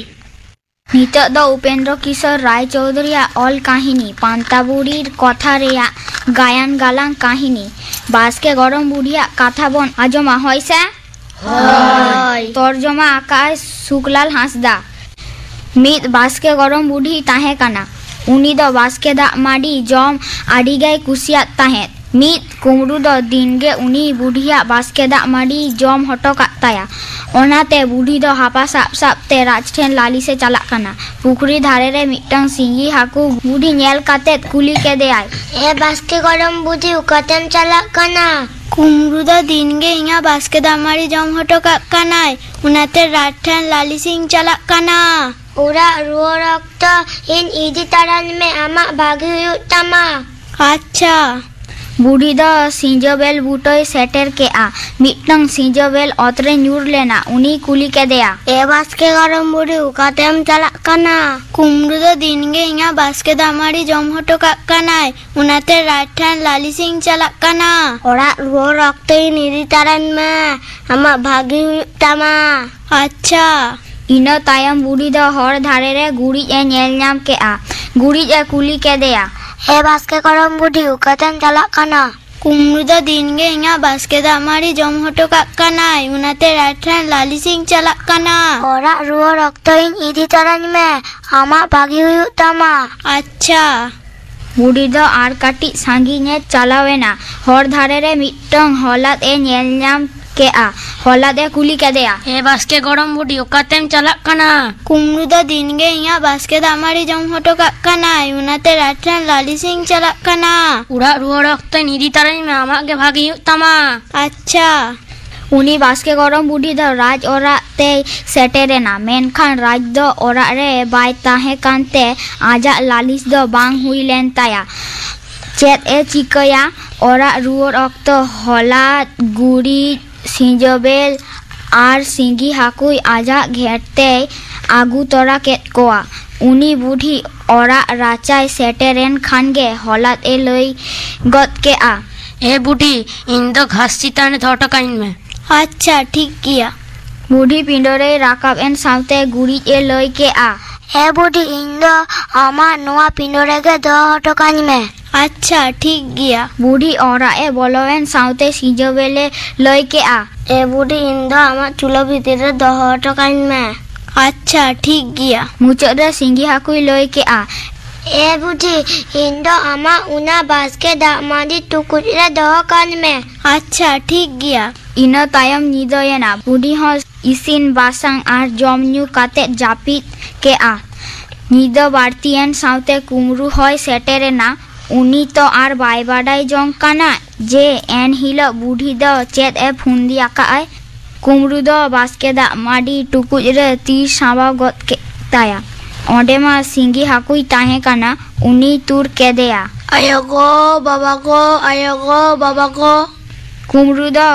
ᱱᱤᱛᱚᱜ ᱫᱚ ᱩᱯᱮᱱᱫᱨᱚ ᱠᱤᱥᱳᱨ ᱨᱟᱭ ᱪᱳᱣᱫᱷᱩᱨᱤᱭᱟᱜ ᱚᱞ ᱠᱟᱹᱦᱱᱤ ᱯᱟᱱᱛᱟ ᱵᱩᱲᱦᱤ ᱠᱚᱛᱷᱟ ᱨᱮᱭᱟᱜ ᱜᱟᱭᱟᱱ ᱜᱟᱞᱟᱝ ᱠᱟᱹᱦᱱᱤ ᱵᱟᱥᱠᱮ ᱜᱚᱲᱚᱢ ᱵᱩᱰᱷᱤᱭᱟᱜ ᱠᱟᱛᱷᱟ ᱵᱚᱱ ᱟᱸᱡᱚᱢᱟ, ᱦᱳᱭ ᱥᱮ? ᱦᱳᱭ᱾ ᱛᱚᱨᱡᱚᱢᱟ ᱟᱠᱟᱫᱼᱟᱭ ᱥᱩᱠᱞᱟᱞ ᱦᱟᱸᱥᱫᱟ᱾ ᱢᱤᱫ ᱵᱟᱥᱠᱮ ᱜᱚᱲᱚᱢ ᱵᱩᱰᱷᱤ ᱛᱟᱦᱮᱸ ᱠᱟᱱᱟ᱾ ᱩᱱᱤ ᱫᱚ ᱵᱟᱥᱠᱮ ᱫᱟᱜ ᱢᱟᱹᱰᱤ ᱡᱚᱢ ᱟᱹᱰᱤ ᱜᱮᱭ ᱠᱩᱥᱤᱭᱟᱫ ᱛᱟᱦᱮᱸᱫ᱾ ᱢᱤᱫ ᱠᱩᱢᱵᱽᱲᱩ ᱫᱚ ᱫᱤᱱᱜᱮ ᱩᱱᱤ ᱵᱩᱰᱷᱤᱭᱟᱜ ᱵᱟᱥᱠᱮ ᱫᱟᱜ ᱢᱟᱹᱰᱤ ᱡᱚᱢ ᱦᱚᱴᱚ ᱠᱟᱜ ᱛᱟᱭᱟ᱾ ᱚᱱᱟᱛᱮ ᱵᱩᱰᱷᱤ ᱫᱚ ᱦᱟᱯᱟ ᱥᱟᱵ ᱥᱟᱵ ᱛᱮ ᱨᱟᱡᱽ ᱴᱷᱮᱱ ᱞᱟᱹᱞᱤᱥᱮ ᱪᱟᱞᱟᱜ ᱠᱟᱱᱟ᱾ ᱯᱩᱠᱷᱨᱤ ᱫᱷᱟᱨᱮ ᱨᱮ ᱢᱤᱫᱴᱟᱝ ᱥᱤᱸᱜᱤ ᱦᱟᱹᱠᱩ ᱵᱩᱰᱷᱤ ᱧᱮᱞ ᱠᱟᱛᱮᱫ ᱠᱩᱞᱤ ᱠᱮᱫᱮᱭᱟᱭ, "ᱮ ᱵᱟᱥᱠᱮ ᱜᱚᱲᱚᱢ ᱵᱩᱰᱷᱤ, ᱚᱠᱟᱛᱮᱢ ᱪᱟᱞᱟᱜ ᱠᱟᱱᱟ?" "ᱠᱩᱢᱵᱽᱲᱩ ᱫᱚ ᱫᱤᱱᱜᱮ ᱤᱧᱟᱹᱜ ᱵᱟᱥᱠᱮ ᱫᱟᱜ ᱢᱟᱹᱰᱤ ᱡᱚᱢ ᱦᱚᱴᱚ ᱠᱟᱜ ᱠᱟᱱᱟᱭ, ᱚᱱᱟᱛᱮ ᱨᱟᱡᱽ ᱴᱷᱮᱱ ᱞᱟᱹᱞᱤᱥᱤᱧ ᱪᱟᱞᱟᱜ ᱠᱟᱱᱟ᱾ ᱚᱲᱟᱜ ᱨᱩᱣᱟᱹᱲ ᱚᱠᱛᱚ ᱤᱧ ᱤᱫᱤ ᱛᱟᱨᱟᱧ ᱢᱮ, ᱟᱢᱟᱜ ᱵᱷᱟᱹᱜᱤ ᱦᱩᱭᱩᱜ ᱛᱟᱢᱟ᱾" "ᱟᱪᱪᱷᱟ᱾" ᱵᱩᱰᱷᱤ ᱫᱚ ᱥᱤᱸᱡᱚ ᱵᱮᱞ ᱵᱩᱴᱟᱹᱭ ᱥᱮᱴᱮᱨ ᱠᱮᱜᱼᱟ᱾ ᱢᱤᱫᱴᱟᱝ ᱥᱤᱸᱡᱚ ᱵᱮᱞ ᱚᱛ ᱨᱮ ᱧᱩᱨ ᱞᱮᱱᱟ᱾ ᱩᱱᱤ ᱠᱩᱞᱤ ᱠᱮᱫᱮᱭᱟ, "ᱮ ᱵᱟᱥᱠᱮ ᱜᱚᱲᱚᱢ ᱵᱩᱰᱷᱤ, ᱚᱠᱟᱛᱮᱢ ᱪᱟᱞᱟᱜ ᱠᱟᱱᱟ?" "ᱠᱩᱢᱵᱽᱲᱩ ᱫᱚ ᱫᱤᱱᱜᱮ ᱤᱧᱟᱹᱜ ᱵᱟᱥᱠᱮ ᱫᱟᱜ ᱢᱟᱹᱰᱤ ᱡᱚᱢ ᱦᱚᱴᱚ ᱠᱟᱜ ᱠᱟᱱᱟᱭ, ᱚᱱᱟᱛᱮ ᱨᱟᱡᱽ ᱴᱷᱮᱱ ᱞᱟᱹᱞᱤᱥᱤᱧ ᱪᱟᱞᱟᱜ ᱠᱟᱱᱟ᱾" "ᱚᱲᱟᱜ ᱨᱩᱣᱟᱹᱲ ᱚᱠᱛᱚ ᱤᱧ ᱤᱫᱤ ᱛᱟᱨᱟᱧ ᱢᱮ, ᱟᱢᱟᱜ ᱵᱷᱟᱹᱜᱤ ᱦᱩᱭᱩᱜ ᱛᱟᱢᱟ᱾" "ᱟᱪᱪᱷᱟ᱾" ᱤᱱᱟᱹ ᱛᱟᱭᱚᱢ ᱵᱩᱰᱷᱤ ᱫᱚ ᱦᱚᱨ ᱫᱷᱟᱨᱮ ᱨᱮ ᱜᱩᱨᱤᱡ ᱮ ᱧᱮᱞ ᱧᱟᱢ ᱠᱮᱜᱼᱟ᱾ ᱜᱩᱨᱤᱡ ᱮ ᱠᱩᱞᱤ ᱠᱮᱫᱮᱭᱟ, "ᱮ ᱵᱟᱥᱠᱮ ᱜᱚᱲᱚᱢ ᱵᱩᱰᱷᱤ, ᱚᱠᱟᱛᱮᱢ ᱪᱟᱞᱟᱜ ᱠᱟᱱᱟ?" "ᱠᱩᱢᱵᱽᱲᱩ ᱫᱚ ᱫᱤᱱᱜᱮ ᱤᱧᱟᱹᱜ ᱵᱟᱥᱠᱮ ᱫᱟᱜ ᱢᱟᱹᱰᱤ ᱡᱚᱢ ᱦᱚᱴᱚ ᱠᱟᱜ ᱠᱟᱱᱟᱭ, ᱚᱱᱟᱛᱮ ᱨᱟᱡᱽ ᱴᱷᱮᱱ ᱞᱟᱹᱞᱤᱥᱤᱧ ᱪᱟᱞᱟᱜ ᱠᱟᱱᱟ᱾" "ᱚᱲᱟᱜ ᱨᱩᱣᱟᱹᱲ ᱚᱠᱛᱚ ᱤᱧ ᱤᱫᱤ ᱛᱟᱨᱟᱧ ᱢᱮ, ᱟᱢᱟᱜ ᱵᱷᱟᱹᱜᱤ ᱦᱩᱭᱩᱜ ᱛᱟᱢᱟ᱾" "ᱟᱪᱪᱷᱟ᱾" ᱵᱩᱰᱷᱤ ᱫᱚ ᱟᱨ ᱠᱟᱹᱴᱤᱡ ᱥᱟᱺᱜᱤᱧ ᱮ ᱪᱟᱞᱟᱣ ᱮᱱᱟ᱾ ᱦᱚᱨ ᱫᱷᱟᱨᱮ ᱨᱮ ᱢᱤᱫᱴᱟᱝ ᱦᱚᱞᱟᱫ ᱮ ᱧᱮᱞ ᱧᱟᱢ ᱠᱮᱜᱼᱟ᱾ ᱦᱚᱞᱟᱫ ᱮ ᱠᱩᱞᱤ ᱠᱮᱫᱮᱭᱟ, "ᱮ ᱵᱟᱥᱠᱮ ᱜᱚᱲᱚᱢ ᱵᱩᱰᱷᱤ, ᱚᱠᱟᱛᱮᱢ ᱪᱟᱞᱟᱜ ᱠᱟᱱᱟ?" "ᱠᱩᱢᱵᱽᱲᱩ ᱫᱚ ᱫᱤᱱᱜᱮ ᱤᱧᱟᱹᱜ ᱵᱟᱥᱠᱮ ᱫᱟᱜ ᱢᱟᱹᱰᱤ ᱡᱚᱢ ᱦᱚᱴᱚ ᱠᱟᱜ ᱠᱟᱱᱟᱭ, ᱚᱱᱟᱛᱮ ᱨᱟᱡᱽ ᱴᱷᱮᱱ ᱞᱟᱹᱞᱤᱥᱤᱧ ᱪᱟᱞᱟᱜ ᱠᱟᱱᱟ᱾" "ᱚᱲᱟᱜ ᱨᱩᱣᱟᱹᱲ ᱚᱠᱛᱚᱧ ᱤᱫᱤ ᱛᱟᱨᱟᱧ ᱢᱮ, ᱟᱢᱟᱜ ᱜᱮ ᱵᱷᱟᱜᱮ ᱦᱩᱭᱩᱜ ᱛᱟᱢᱟ᱾" "ᱟᱪᱪᱷᱟ᱾" ᱩᱱᱤ ᱵᱟᱥᱠᱮ ᱜᱚᱲᱚᱢ ᱵᱩᱰᱷᱤ ᱫᱚ ᱨᱟᱡᱽ ᱚᱲᱟᱜ ᱛᱮᱭ ᱥᱮᱴᱮᱨᱮᱱᱟ, ᱢᱮᱱᱠᱷᱟᱱ ᱨᱟᱡᱽ ᱫᱚ ᱚᱲᱟᱜ ᱨᱮ ᱵᱟᱭ ᱛᱟᱦᱮᱸ ᱠᱟᱱᱛᱮ ᱟᱡᱟᱜ ᱞᱟᱹᱞᱤᱥ ᱫᱚ ᱵᱟᱝ ᱦᱩᱭ ᱞᱮᱱ ᱛᱟᱭᱟ᱾ ᱪᱮᱫ ᱮ ᱪᱤᱠᱟᱹᱭᱟ? ᱚᱲᱟᱜ ᱨᱩᱣᱟᱹᱲ ᱚᱠᱛᱚ ᱦᱚᱞᱟᱫ, ᱜᱩᱨᱤᱡ, ᱥᱤᱸᱡᱚᱵᱮᱞ ᱟᱨ ᱥᱤᱸᱜᱤ ᱦᱟᱹᱠᱩᱭ ᱟᱡᱟᱜ ᱜᱷᱮᱴ ᱛᱮᱭ ᱟᱹᱜᱩ ᱛᱚᱨᱟ ᱠᱮᱫ ᱠᱚᱣᱟ᱾ ᱩᱱᱤ ᱵᱩᱰᱷᱤ ᱚᱲᱟᱜ ᱨᱟᱪᱟᱭ ᱥᱮᱴᱮᱨᱮᱱ ᱠᱷᱟᱱ ᱜᱮ ᱦᱚᱞᱟᱫ ᱮ ᱞᱟᱹᱭ ᱜᱚᱫ ᱠᱮᱜᱼᱟ, "ᱮ ᱵᱩᱰᱷᱤ, ᱤᱧ ᱫᱚ ᱜᱷᱟᱥ ᱪᱮᱛᱟᱱ ᱨᱮ ᱫᱚᱦᱚ ᱦᱚᱴᱚ ᱠᱟᱹᱧ ᱢᱮ᱾" "ᱟᱪᱪᱷᱟ, ᱴᱷᱤᱠ ᱜᱮᱭᱟ᱾" ᱵᱩᱰᱷᱤ ᱯᱤᱸᱰᱟᱹ ᱨᱮᱭ ᱨᱟᱠᱟᱵ ᱮᱱ ᱥᱟᱶᱛᱮ ᱜᱩᱨᱤᱡ ᱮ ᱞᱟᱹᱭ ᱠᱮᱜᱼᱟ, "ᱮ ᱵᱩᱰᱷᱤ, ᱤᱧ ᱫᱚ ᱟᱢᱟᱜ ᱱᱚᱣᱟ ᱯᱤᱸᱰᱟᱹ ᱨᱮᱜᱮ ᱫᱚᱦᱚ ᱦᱚᱴᱚ ᱠᱟᱹᱧ ᱢᱮ᱾" "ᱟᱪᱪᱷᱟ, ᱴᱷᱤᱠ ᱜᱮᱭᱟ᱾" ᱵᱩᱰᱷᱤ ᱚᱲᱟᱜ ᱮ ᱵᱚᱞᱚᱭᱮᱱ ᱥᱟᱶᱛᱮ ᱥᱤᱸᱡᱚᱵᱮᱞᱮ ᱞᱟᱹᱭ ᱠᱮᱜᱼᱟ, ᱮ ᱵᱩᱰᱷᱤ, ᱤᱧ ᱫᱚ ᱟᱢᱟᱜ ᱪᱩᱞᱟᱹ ᱵᱷᱤᱛᱤᱨ ᱨᱮ ᱫᱚᱦᱚ ᱦᱚᱴᱚ ᱠᱟᱹᱧ ᱢᱮ᱾ ᱟᱪᱪᱷᱟ, ᱴᱷᱤᱠ ᱜᱮᱭᱟ᱾ ᱢᱩᱪᱟᱹᱫ ᱨᱮ ᱥᱤᱸᱜᱤ ᱦᱟᱹᱠᱩᱭ ᱞᱟᱹᱭ ᱠᱮᱜᱼᱟ, ᱮ ᱵᱩᱰᱷᱤ, ᱤᱧ ᱫᱚ ᱟᱢᱟᱜ ᱚᱱᱟ ᱵᱟᱥᱠᱮ ᱫᱟᱜ ᱢᱟᱹᱰᱤ ᱴᱩᱠᱩᱡ ᱨᱮ ᱫᱚᱦᱚ ᱠᱟᱹᱧ ᱢᱮ᱾ ᱟᱪᱪᱷᱟ, ᱴᱷᱤᱠ ᱜᱮᱭᱟ᱾ ᱤᱱᱟᱹ ᱛᱟᱭᱚᱢ ᱧᱤᱫᱟᱹᱭᱮᱱᱟ᱾ ᱵᱩᱰᱷᱤ ᱦᱚᱸ ᱤᱥᱤᱱ ᱵᱟᱥᱟᱝ ᱟᱨ ᱡᱚᱢ ᱧᱩ ᱠᱟᱛᱮ ᱡᱟᱹᱯᱤᱫ ᱠᱮᱜᱼᱟ᱾ ᱧᱤᱫᱟᱹ ᱵᱟᱹᱲᱛᱤᱭᱮᱱ ᱥᱟᱶᱛᱮ ᱠᱩᱢᱨᱩ ᱦᱚᱸᱭ ᱥᱮᱴᱮᱨᱮᱱᱟ᱾ ᱩᱱᱤ ᱛᱚ ᱟᱨ ᱵᱟᱭ ᱵᱟᱰᱟᱭ ᱡᱚᱝ ᱠᱟᱱᱟ ᱡᱮ ᱮᱱ ᱦᱤᱞᱳᱜ ᱵᱩᱰᱷᱤ ᱫᱚ ᱪᱮᱫ ᱮ ᱯᱷᱩᱱᱫᱤ ᱟᱠᱟᱫᱼᱟᱭ᱾ ᱠᱩᱢᱨᱩ ᱫᱚ ᱵᱟᱥᱠᱮ ᱫᱟᱜ ᱢᱟᱹᱰᱤ ᱴᱩᱠᱩᱡ ᱨᱮ ᱛᱤ ᱥᱟᱢᱵᱟᱣ ᱜᱚᱫ ᱠᱮᱫ ᱛᱟᱭᱟ᱾ ᱚᱸᱰᱮ ᱢᱟ ᱥᱤᱸᱜᱤ ᱦᱟᱹᱠᱩᱭ ᱛᱟᱦᱮᱸ ᱠᱟᱱᱟ᱾ ᱩᱱᱤᱭ ᱛᱩᱨ ᱠᱮᱫᱮᱭᱟ᱾ ᱟᱭᱳ ᱜᱚ, ᱵᱟᱵᱟ ᱜᱚ, ᱟᱭᱳ ᱜᱚ, ᱵᱟᱵᱟ ᱜᱚ᱾ ᱠᱩᱢᱨᱩ ᱫᱚ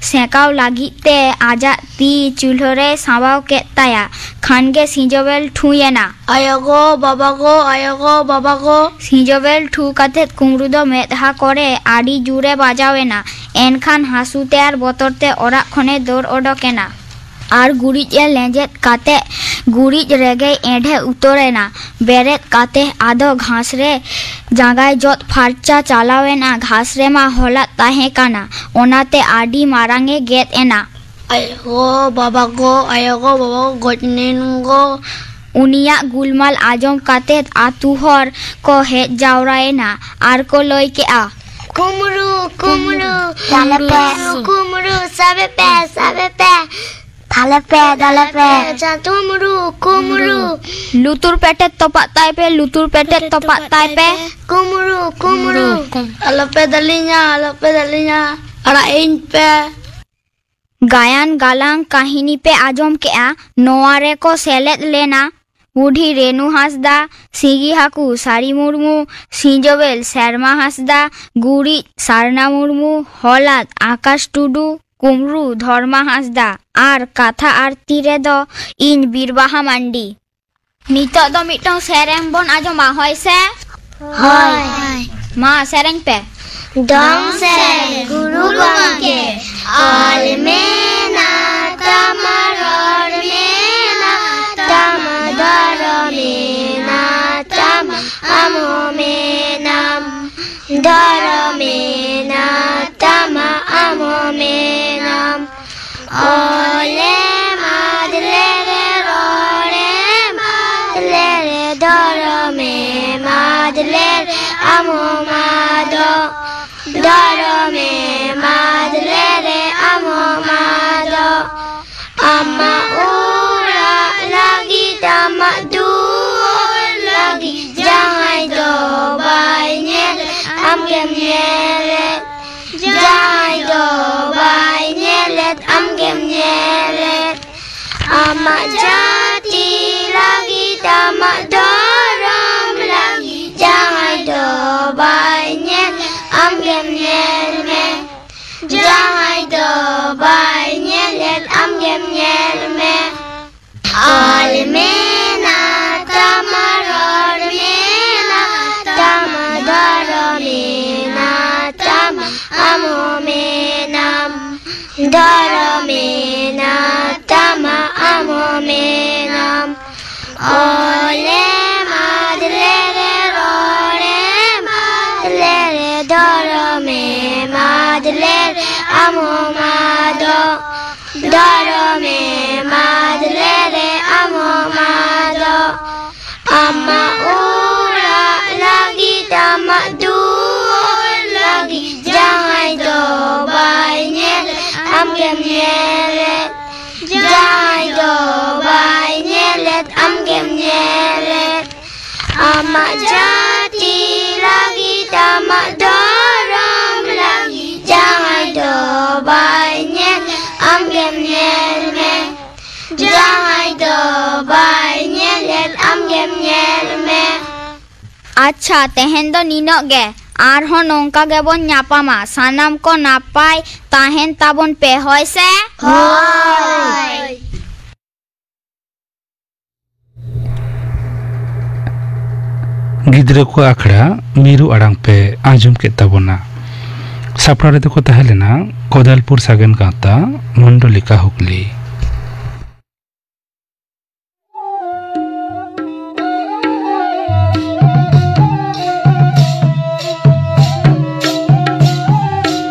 ᱥᱮᱸᱠᱟᱣ ᱞᱟᱹᱜᱤᱫ ᱛᱮ ᱟᱡᱟᱜ ᱛᱤ ᱪᱩᱞᱦᱟᱹ ᱨᱮᱭ ᱥᱟᱢᱵᱟᱣ ᱠᱮᱫ ᱛᱟᱭᱟ᱾ ᱠᱷᱟᱱ ᱜᱮ ᱥᱤᱸᱡᱚᱵᱮᱞ ᱴᱷᱩᱭᱮᱱᱟ᱾ ᱟᱭᱳ ᱜᱚ, ᱵᱟᱵᱟ ᱜᱚ, ᱟᱭᱳ ᱜᱚ, ᱵᱟᱵᱟ ᱜᱚ᱾ ᱥᱤᱸᱡᱚᱵᱮᱞ ᱴᱷᱩ ᱠᱟᱛᱮ ᱠᱩᱢᱨᱩ ᱫᱚ ᱢᱮᱫᱦᱟ ᱠᱚᱨᱮ ᱟᱹᱰᱤ ᱡᱳᱨᱮ ᱵᱟᱡᱟᱣᱮᱱᱟ᱾ ᱮᱱᱠᱷᱟᱱ ᱦᱟᱹᱥᱩ ᱛᱮ ᱟᱨ ᱵᱚᱛᱚᱨ ᱛᱮ ᱚᱲᱟᱜ ᱠᱷᱚᱱᱮ ᱫᱟᱹᱲ ᱚᱰᱚᱠᱮᱱᱟ᱾ ᱟᱨ ᱜᱩᱨᱤᱡ ᱮ ᱞᱮᱸᱡᱮᱫ ᱠᱟᱛᱮ ᱜᱩᱨᱤᱡ ᱨᱮᱜᱮᱭ ᱮᱸᱰᱷᱮ ᱩᱛᱟᱹᱨᱮᱱᱟ᱾ ᱵᱮᱨᱮᱫ ᱠᱟᱛᱮ ᱟᱫᱚ ᱜᱷᱟᱥ ᱨᱮ ᱡᱟᱸᱜᱟᱭ ᱡᱚᱫ ᱯᱷᱟᱨᱪᱟ ᱪᱟᱞᱟᱣᱮᱱᱟ᱾ ᱜᱷᱟᱥ ᱨᱮᱢᱟ ᱦᱚᱞᱟᱫ ᱛᱟᱦᱮᱸ ᱠᱟᱱᱟ, ᱚᱱᱟᱛᱮ ᱟᱹᱰᱤ ᱢᱟᱨᱟᱝ ᱮ ᱜᱮᱫ ᱮᱱᱟ᱾ ᱟᱭᱳ ᱜᱚ, ᱵᱟᱵᱟ ᱜᱚ, ᱟᱭᱳ ᱜᱚ, ᱵᱟᱵᱟ ᱜᱚ, ᱜᱚᱡ ᱮᱱᱟᱹᱧ ᱜᱚ᱾ ᱩᱱᱤᱭᱟᱜ ᱜᱩᱞᱢᱟᱞ ᱟᱸᱡᱚᱢ ᱠᱟᱛᱮ ᱟᱹᱛᱩ ᱦᱚᱲ ᱠᱚ ᱦᱮᱡ ᱡᱟᱣᱨᱟᱭᱮᱱᱟ ᱟᱨ ᱠᱚ ᱞᱟᱹᱭ ᱠᱮᱜᱼᱟ, ᱠᱩᱢᱲᱩ, ᱠᱩᱢᱲᱩ, ᱫᱟᱞᱮ ᱯᱮ᱾ ᱠᱩᱢᱲᱩ, ᱠᱩᱢᱲᱩ, ᱥᱟᱵᱮ ᱯᱮ, ᱥᱟᱵᱮ ᱯᱮ᱾ ᱫᱟᱞᱮ ᱯᱮ, ᱫᱟᱞᱮ ᱯᱮ᱾ ᱪᱟᱛᱚᱢ ᱨᱩ, ᱠᱩᱢᱲᱩ᱾ ᱞᱩᱛᱩᱨ ᱯᱮᱴᱮᱫ ᱛᱚᱯᱟᱜ ᱛᱟᱭ ᱯᱮ, ᱞᱩᱛᱩᱨ ᱯᱮᱴᱮᱫ ᱛᱚᱯᱟᱜ ᱛᱟᱭ ᱯᱮ᱾ ᱠᱩᱢᱲᱩ, ᱠᱩᱢᱲᱩ᱾ ᱟᱞᱚᱯᱮ ᱫᱟᱞᱤᱧᱟ, ᱟᱞᱚᱯᱮ ᱫᱟᱞᱤᱧᱟ, ᱟᱲᱟᱜ ᱤᱧ ᱯᱮ᱾ ᱜᱟᱭᱟᱱ ᱜᱟᱞᱟᱝ ᱠᱟᱹᱦᱱᱤ ᱯᱮ ᱟᱸᱡᱚᱢ ᱠᱮᱜᱼᱟ᱾ ᱱᱚᱣᱟ ᱨᱮᱠᱚ ᱥᱮᱞᱮᱫ ᱞᱮᱱᱟ ᱵᱩᱰᱷᱤ ᱨᱮᱱᱩ ᱦᱟᱸᱥᱫᱟ, ᱥᱤᱸᱜᱤ ᱦᱟᱹᱠᱩ ᱥᱟᱹᱨᱤ ᱢᱩᱨᱢᱩ, ᱥᱤᱸᱡᱚᱵᱮᱞ ᱥᱮᱨᱢᱟ ᱦᱟᱸᱥᱫᱟ, ᱜᱩᱨᱤᱡ ᱥᱟᱨᱱᱟ ᱢᱩᱨᱢᱩ, ᱦᱚᱞᱟᱫ ᱟᱠᱟᱥ ᱴᱩᱰᱩ, ᱠᱩᱢᱨᱩ ᱫᱷᱚᱨᱢᱟ ᱦᱟᱸᱥᱫᱟ ᱟᱨ ᱠᱟᱛᱷᱟ ᱟᱨ ᱛᱤ ᱨᱮᱫᱚ ᱤᱧ ᱵᱤᱨᱵᱟᱦᱟ ᱢᱟᱱᱰᱤ᱾ ᱱᱤᱛᱚᱜ ᱫᱚ ᱢᱤᱫᱴᱟᱝ ᱥᱮᱨᱮᱧ ᱵᱚᱱ ᱟᱸᱡᱚᱢᱟ, ᱦᱳᱭ ᱥᱮ? ᱦᱳᱭ᱾ ᱢᱟ ᱥᱮᱨᱮᱧ ᱯᱮ᱾ ᱫᱚᱝ ᱥᱮᱨᱮᱧ᱾ ᱜᱩᱨᱩ ᱜᱚᱢᱠᱮ᱾ ᱚᱞ ᱢᱮᱱᱟᱜ ᱛᱟᱢᱟ, ᱨᱚᱲ ᱢᱮᱱᱟᱜ ᱛᱟᱢᱟ, ᱫᱷᱚᱨᱚᱢ ᱢᱮᱱᱟᱜ ᱛᱟᱢᱟ, ᱟᱢ ᱦᱚᱸ ᱢᱮᱱᱟᱢ᱾ ᱫᱷᱚᱨᱚᱢ ᱢᱮᱱᱟᱜ ᱛᱟᱢᱟ, ᱟᱢ ᱦᱚᱸ ᱢᱮᱱᱟᱢ᱾ ᱚᱞᱮᱢ ᱟᱫ ᱞᱮᱨᱮ, ᱨᱚᱲᱮᱢ ᱟᱫ ᱞᱮᱨᱮ, ᱫᱷᱚᱨᱚᱢᱮᱢ ᱟᱫ ᱞᱮᱨᱮ, ᱟᱢ ᱦᱚᱸᱢ ᱟᱫᱚᱜ᱾ ᱫᱷᱚᱨᱚᱢᱮᱢ ᱟᱫ ᱞᱮᱨᱮ, ᱟᱢ ᱦᱚᱸᱢ ᱟᱫᱚᱜ᱾ ᱟᱢᱟᱜ ᱚᱲᱟᱜ ᱞᱟᱹᱜᱤᱫ, ᱟᱢᱟᱜ ᱫᱩᱣᱟᱹᱨ ᱞᱟᱹᱜᱤᱫ, ᱡᱟᱦᱟᱸᱭ ᱫᱚ ᱵᱟᱭ ᱧᱮᱞ, ᱟᱢᱜᱮᱢ ᱧᱮᱞᱮᱫ᱾ ᱡᱟᱦᱟᱸᱭ ᱫᱚ ᱵᱟᱭ ᱧᱮᱞᱮᱫ, ᱟᱢᱜᱮᱢ ᱧᱮᱞᱮᱫ᱾ ᱟᱢᱟᱜ ᱡᱟᱹᱛᱤ ᱞᱟᱹᱜᱤᱫ, ᱟᱢᱟᱜ ᱫᱷᱚᱨᱚᱢ ᱞᱟᱹᱜᱤᱫ, ᱡᱟᱦᱟᱸᱭ ᱫᱚ ᱵᱟᱭ ᱧᱮᱞ, ᱟᱢᱜᱮᱢ ᱧᱮᱞ ᱢᱮ᱾ ᱡᱟᱦᱟᱸᱭ ᱫᱚ ᱵᱟᱭ ᱧᱮᱞᱮᱫ, ᱟᱢᱜᱮᱢ ᱧᱮᱞ ᱢᱮ᱾ ᱚᱞ ᱢᱮᱱᱟᱜ ᱛᱟᱢᱟ, ᱨᱚᱲ ᱢᱮᱱᱟᱜ ᱛᱟᱢᱟ, ᱫᱷᱚᱨᱚᱢ ᱢᱮᱱᱟᱜ ᱛᱟᱢᱟ, ᱟᱢ ᱦᱚᱸ ᱢᱮᱱᱟᱢ᱾ ᱫᱷᱚᱨᱚᱢ ᱢᱮᱱᱟᱜ ᱛᱟᱢᱟ, ᱟᱢ ᱦᱚᱸ ᱢᱮᱱᱟᱢ᱾ ᱚᱞᱮᱢ ᱟᱫ ᱞᱮᱨᱮ, ᱨᱚᱲᱮᱢ ᱟᱫ ᱞᱮᱨᱮ, ᱫᱷᱚᱨᱚᱢᱮᱢ ᱟᱫ ᱞᱮᱨᱮ, ᱟᱢ ᱦᱚᱸᱢ ᱟᱫᱚᱜ᱾ ᱫᱷᱚᱨᱚᱢᱮᱢ ᱟᱫ ᱞᱮᱨᱮ, ᱟᱢ ᱦᱚᱸᱢ ᱟᱫᱚᱜ᱾ ᱟᱢᱟᱜ ᱚᱲᱟᱜ ᱞᱟᱹᱜᱤᱫ, ᱟᱢᱟᱜ ᱫᱩᱣᱟᱹᱨ ᱞᱟᱹᱜᱤᱫ, ᱡᱟᱦᱟᱸᱭ ᱫᱚ ᱵᱟᱭ ᱧᱮᱞ, ᱟᱢᱜᱮᱢ ᱧᱮᱞᱮᱫ᱾ ᱡᱟᱦᱟᱸᱭ ᱫᱚ ᱵᱟᱭ ᱧᱮᱞᱮᱫ, ᱟᱢᱜᱮᱢ ᱧᱮᱞᱮᱫ᱾ ᱟᱢᱟᱜ ᱡᱟᱹᱛᱤ ᱞᱟᱹᱜᱤᱫ, ᱟᱢᱟᱜ ᱫᱷᱚᱨᱚᱢ ᱞᱟᱹᱜᱤᱫ, ᱡᱟᱦᱟᱸᱭ ᱫᱚ ᱵᱟᱭ ᱧᱮᱞ, ᱟᱢᱜᱮᱢ ᱧᱮᱞ ᱢᱮ᱾ ᱡᱟᱦᱟᱸᱭ ᱫᱚ ᱵᱟᱭ ᱧᱮᱞᱮᱫ, ᱟᱢᱜᱮᱢ ᱧᱮᱞ ᱢᱮ᱾ ᱟᱪᱪᱷᱟ, ᱛᱮᱦᱮᱧ ᱫᱚ ᱱᱤᱱᱟᱹᱜ ᱜᱮ᱾ ᱟᱨᱦᱚᱸ ᱱᱚᱝᱠᱟ ᱜᱮᱵᱚᱱ ᱧᱟᱯᱟᱢᱟ᱾ ᱥᱟᱱᱟᱢ ᱠᱚ ᱱᱟᱯᱟᱭ ᱛᱟᱦᱮᱱ ᱛᱟᱵᱚᱱ ᱯᱮ, ᱦᱳᱭ ᱥᱮ? ᱦᱳᱭ᱾ ᱜᱤᱫᱽᱨᱟᱹ ᱠᱚ ᱟᱠᱷᱲᱟ ᱢᱤᱨᱩ ᱟᱲᱟᱝ ᱯᱮ ᱟᱸᱡᱚᱢ ᱠᱮᱫ ᱛᱟᱵᱚᱱᱟ᱾ ᱥᱟᱯᱲᱟᱣ ᱨᱮᱫᱚ ᱠᱚ ᱛᱟᱦᱮᱸ ᱞᱮᱱᱟ ᱠᱚᱫᱟᱞᱯᱩᱨ ᱥᱟᱜᱮᱱ ᱜᱟᱶᱛᱟ, ᱢᱚᱱᱰᱚᱞᱤᱠᱟ ᱦᱩᱜᱽᱞᱤ᱾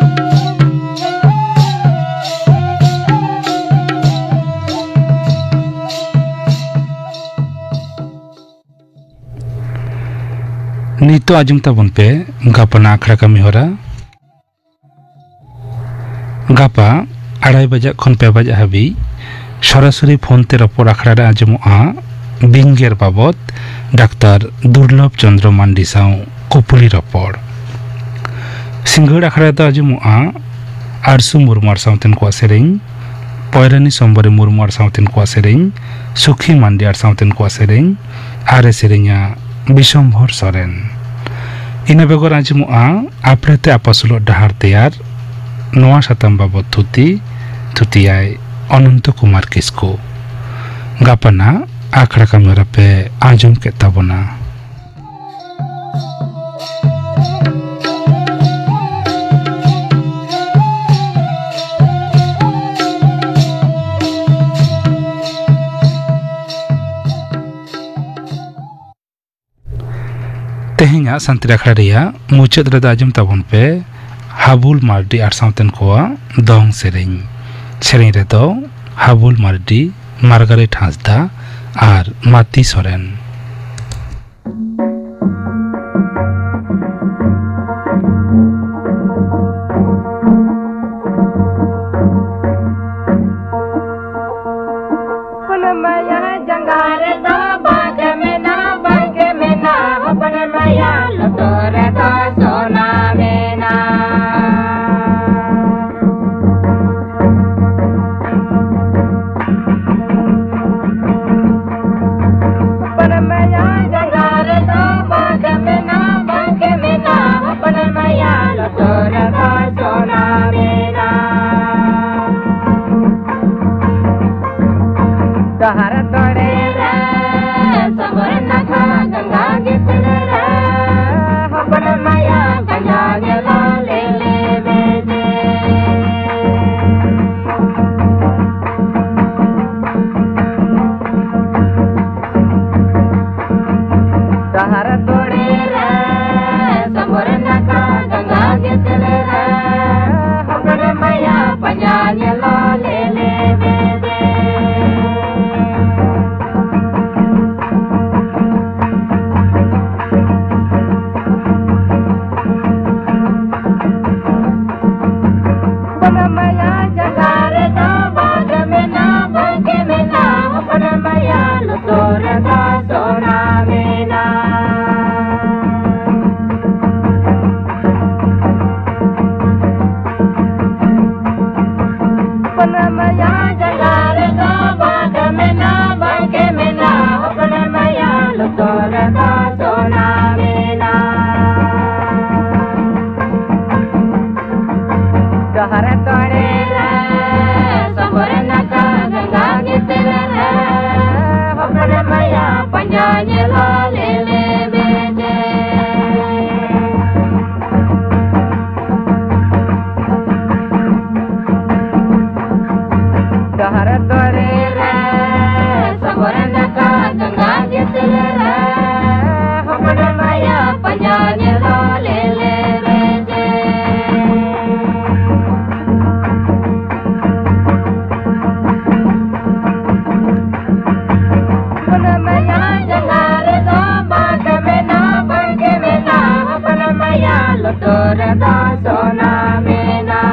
ᱱᱤᱛᱚᱜ ᱟᱸᱡᱚᱢ ᱛᱟᱵᱚᱱ ᱯᱮ ᱜᱟᱯᱟᱱᱟᱜ ᱟᱠᱷᱲᱟ ᱠᱟᱹᱢᱤ ᱦᱚᱨᱟ᱾ ᱜᱟᱯᱟ ᱟᱲᱟᱭ ᱵᱟᱡᱟᱜ ᱠᱷᱚᱱ ᱯᱮ ᱵᱟᱡᱟᱜ ᱦᱟᱹᱵᱤᱡ ᱥᱚᱨᱟᱥᱚᱨᱤ ᱯᱷᱳᱱ ᱛᱮ ᱨᱚᱯᱚᱲ ᱟᱠᱷᱲᱟ ᱨᱮ ᱟᱸᱡᱚᱢᱚᱜᱼᱟ ᱵᱤᱧᱜᱮᱨ ᱵᱟᱵᱚᱛ ᱰᱟᱠᱛᱟᱨ ᱫᱩᱨᱞᱚᱵᱷ ᱪᱚᱸᱫᱽᱨᱚ ᱢᱟᱱᱰᱤ ᱥᱟᱶ ᱠᱩᱯᱩᱞᱤ ᱨᱚᱯᱚᱲ᱾ ᱥᱤᱸᱜᱟᱹᱲ ᱟᱠᱷᱲᱟ ᱨᱮᱫᱚ ᱟᱸᱡᱚᱢᱚᱜᱼᱟ ᱟᱨᱥᱩ ᱢᱩᱨᱢᱩ ᱟᱨ ᱥᱟᱶᱛᱮᱱ ᱠᱚᱣᱟᱜ ᱥᱮᱨᱮᱧ, ᱯᱚᱭᱨᱟᱱᱤ ᱥᱚᱢᱵᱚᱨᱤ ᱢᱩᱨᱢᱩ ᱟᱨ ᱥᱟᱶᱛᱮᱱ ᱠᱚᱣᱟᱜ ᱥᱮᱨᱮᱧ, ᱥᱩᱠᱷᱤ ᱢᱟᱱᱰᱤ ᱟᱨ ᱥᱟᱶᱛᱮᱱ ᱠᱚᱣᱟᱜ ᱥᱮᱨᱮᱧ, ᱟᱨ ᱮ ᱥᱮᱨᱮᱧᱟ ᱵᱤᱥᱚᱢᱵᱷᱚᱨ ᱥᱚᱨᱮᱱ᱾ ᱤᱱᱟᱹ ᱵᱮᱜᱚᱨ ᱟᱸᱡᱚᱢᱚᱜᱼᱟ ᱟᱯᱲᱮᱛᱮ ᱟᱯᱟᱥᱩᱞᱚᱜ ᱰᱟᱦᱟᱨ ᱛᱮᱭᱟᱨ, ᱱᱚᱣᱟ ᱥᱟᱛᱟᱢ ᱵᱟᱵᱚᱛ ᱛᱷᱩᱛᱤ, ᱛᱷᱩᱛᱤᱭᱟᱭ ᱚᱱᱚᱱᱛᱚ ᱠᱩᱢᱟᱨ ᱠᱤᱥᱠᱩ᱾ ᱜᱟᱯᱟᱱᱟᱜ ᱟᱠᱷᱲᱟ ᱠᱟᱹᱢᱤ ᱦᱚᱨᱟ ᱯᱮ ᱟᱸᱡᱚᱢ ᱠᱮᱫ ᱛᱟᱵᱚᱱᱟ᱾ ᱛᱮᱦᱮᱧᱟᱜ ᱥᱟᱱᱛᱟᱲᱤ ᱟᱠᱷᱲᱟ ᱨᱮᱭᱟᱜ ᱢᱩᱪᱟᱹᱫ ᱨᱮᱫᱚ ᱟᱸᱡᱚᱢ ᱛᱟᱵᱚᱱ ᱯᱮ ᱦᱟᱵᱩᱞ ᱢᱟᱨᱰᱤ ᱟᱨ ᱥᱟᱶᱛᱮᱱ ᱠᱚᱣᱟᱜ ᱫᱚᱝ ᱥᱮᱨᱮᱧ᱾ ᱥᱮᱨᱮᱧ ᱨᱮᱫᱚ ᱦᱟᱵᱩᱞ ᱢᱟᱨᱰᱤ, ᱢᱟᱨᱜᱟᱨᱮᱴ ᱦᱟᱸᱥᱫᱟ ᱟᱨ ᱢᱟᱛᱤ ᱥᱚᱨᱮᱱ᱾ ᱦᱚᱯᱚᱱ ᱢᱟᱭᱟ ᱡᱟᱸᱜᱟ ᱨᱮᱫᱚ ᱵᱟᱜᱮ ᱢᱮᱱᱟᱜ, ᱵᱟᱜᱮ ᱢᱮᱱᱟᱜ, ᱦᱚᱯᱚᱱ ᱢᱟᱭᱟ ᱞᱩᱛᱩᱨ ᱨᱮᱫᱚ ᱥᱚᱱᱟ ᱢᱮᱱᱟᱜ᱾ ᱦᱚᱯᱚᱱ ᱢᱟᱭᱟ ᱡᱟᱸᱜᱟ ᱨᱮᱫᱚ ᱵᱟᱜᱮ ᱢᱮᱱᱟᱜ, ᱵᱟᱜᱮ ᱢᱮᱱᱟᱜ, ᱦᱚᱯᱚᱱ ᱢᱟᱭᱟ ᱞᱩᱛᱩᱨ ᱨᱮᱫᱚ ᱥᱚᱱᱟ ᱢᱮᱱᱟᱜ᱾ ᱰᱟᱦᱟᱨ ᱛᱚᱲᱮ ᱨᱮ ᱥᱚᱵᱚᱨ ᱱᱟᱠᱷᱟ ᱜᱚᱝᱜᱟ ᱜᱤᱛᱤᱞ ᱨᱮ ᱦᱚᱯᱚᱱ ᱢᱟᱭᱟ ᱯᱟᱸᱡᱟ ᱧᱮᱞᱚᱜ ᱞᱤᱞᱤ ᱵᱤᱞᱤ᱾ ᱰᱟᱦᱟᱨ ᱛᱚᱲᱮ ᱨᱮ ᱥᱚᱵᱚᱨ ᱱᱟᱠᱷᱟ ᱜᱚᱝᱜᱟ ᱜᱤᱛᱤᱞ ᱨᱮ ᱦᱚᱯᱚᱱ ᱢᱟᱭᱟ ᱯᱟᱸᱡᱟ ᱧᱮᱞᱚᱜ ᱞᱤᱞᱤ ᱵᱤᱞᱤ᱾ ᱦᱚᱯᱚᱱ ᱢᱟᱭᱟ ᱞᱩᱛᱩᱨ ᱨᱮᱫᱚ ᱥᱚᱱᱟ ᱢᱮᱱᱟᱜ᱾ ᱦᱚᱯᱚᱱ ᱢᱟᱭᱟ ᱡᱟᱸᱜᱟ ᱨᱮᱫᱚ ᱵᱟᱜ ᱢᱮᱱᱟᱜ, ᱵᱟᱜ ᱢᱮᱱᱟᱜ᱾ ᱦᱚᱯᱚᱱ ᱢᱟᱭᱟ ᱞᱩᱛᱩᱨ ᱨᱮᱫᱚ ᱥᱚᱱᱟ ᱢᱮᱱᱟᱜ᱾ ᱰᱟᱦᱟᱨ ᱛᱚᱲᱮ ᱨᱮ ᱥᱚᱵᱚᱨ ᱱᱟᱠᱟ ᱜᱟᱸᱜᱟ ᱜᱤᱛᱤᱞ ᱨᱮ, ᱦᱚᱯᱚᱱ ᱢᱟᱭᱟ ᱯᱟᱸᱡᱟ ᱧᱮᱞ ᱞᱮᱞᱮ ᱢᱮ ᱡᱮ᱾ ᱰᱟᱦᱟᱨ ᱛᱚᱲᱮ ᱨᱮ ᱥᱚᱵᱚᱨ ᱱᱟᱠᱟ ᱜᱟᱸᱜᱟ ᱜᱤᱛᱤᱞ ᱨᱮ, ᱦᱚᱯᱚᱱ ᱢᱟᱭᱟ ᱯᱟᱸᱡᱟ ᱧᱮᱞ ᱞᱮᱞᱮ ᱢᱮ ᱡᱮ᱾ ᱦᱚᱯᱚᱱ ᱢᱟᱭᱟ ᱡᱟᱸᱜᱟ ᱨᱮᱫᱚ ᱵᱟᱜ ᱢᱮᱱᱟᱜ, ᱵᱟᱜ ᱢᱮᱱᱟᱜ᱾ ᱦᱚᱯᱚᱱ ᱢᱟᱭᱟ ᱞᱩᱛᱩᱨ ᱨᱮᱫᱚ ᱥᱚᱱᱟ ᱢᱮᱱᱟᱜ᱾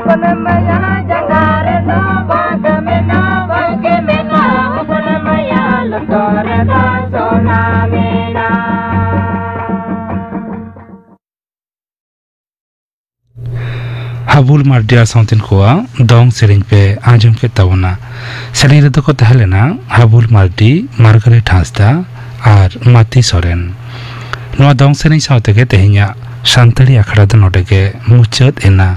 ᱦᱚᱯᱚᱱ ᱢᱟᱭᱟ ᱡᱟᱸᱜᱟ ᱨᱮᱫᱚ ᱵᱟᱜ ᱢᱮᱱᱟᱜ, ᱵᱟᱜ ᱢᱮᱱᱟᱜ᱾ ᱦᱚᱯᱚᱱ ᱢᱟᱭᱟ ᱞᱩᱛᱩᱨ ᱨᱮᱫᱚ ᱥᱚᱱᱟ ᱢᱮᱱᱟᱜ᱾ ᱦᱟᱵᱩᱞ ᱢᱟᱨᱰᱤ ᱟᱨ ᱥᱟᱶᱛᱮᱱ ᱠᱚᱣᱟᱜ ᱫᱚᱝ ᱥᱮᱨᱮᱧ ᱯᱮ ᱟᱸᱡᱚᱢ ᱠᱮᱫ ᱛᱟᱵᱚᱱᱟ᱾ ᱥᱮᱨᱮᱧ ᱨᱮᱫᱚ ᱠᱚ ᱛᱟᱦᱮᱸ ᱞᱮᱱᱟ ᱦᱟᱵᱩᱞ ᱢᱟᱨᱰᱤ, ᱢᱟᱨᱜᱟᱨᱮᱴ ᱦᱟᱸᱥᱫᱟ ᱟᱨ ᱢᱟᱛᱤ ᱥᱚᱨᱮᱱ᱾ ᱱᱚᱣᱟ ᱫᱚᱝ ᱥᱮᱨᱮᱧ ᱥᱟᱶ ᱛᱮᱜᱮ ᱛᱮᱦᱮᱧᱟᱜ ᱥᱟᱱᱛᱟᱲᱤ ᱟᱠᱷᱲᱟ ᱫᱚ ᱱᱚᱰᱮ ᱜᱮ ᱢᱩᱪᱟᱹᱫ ᱮᱱᱟ᱾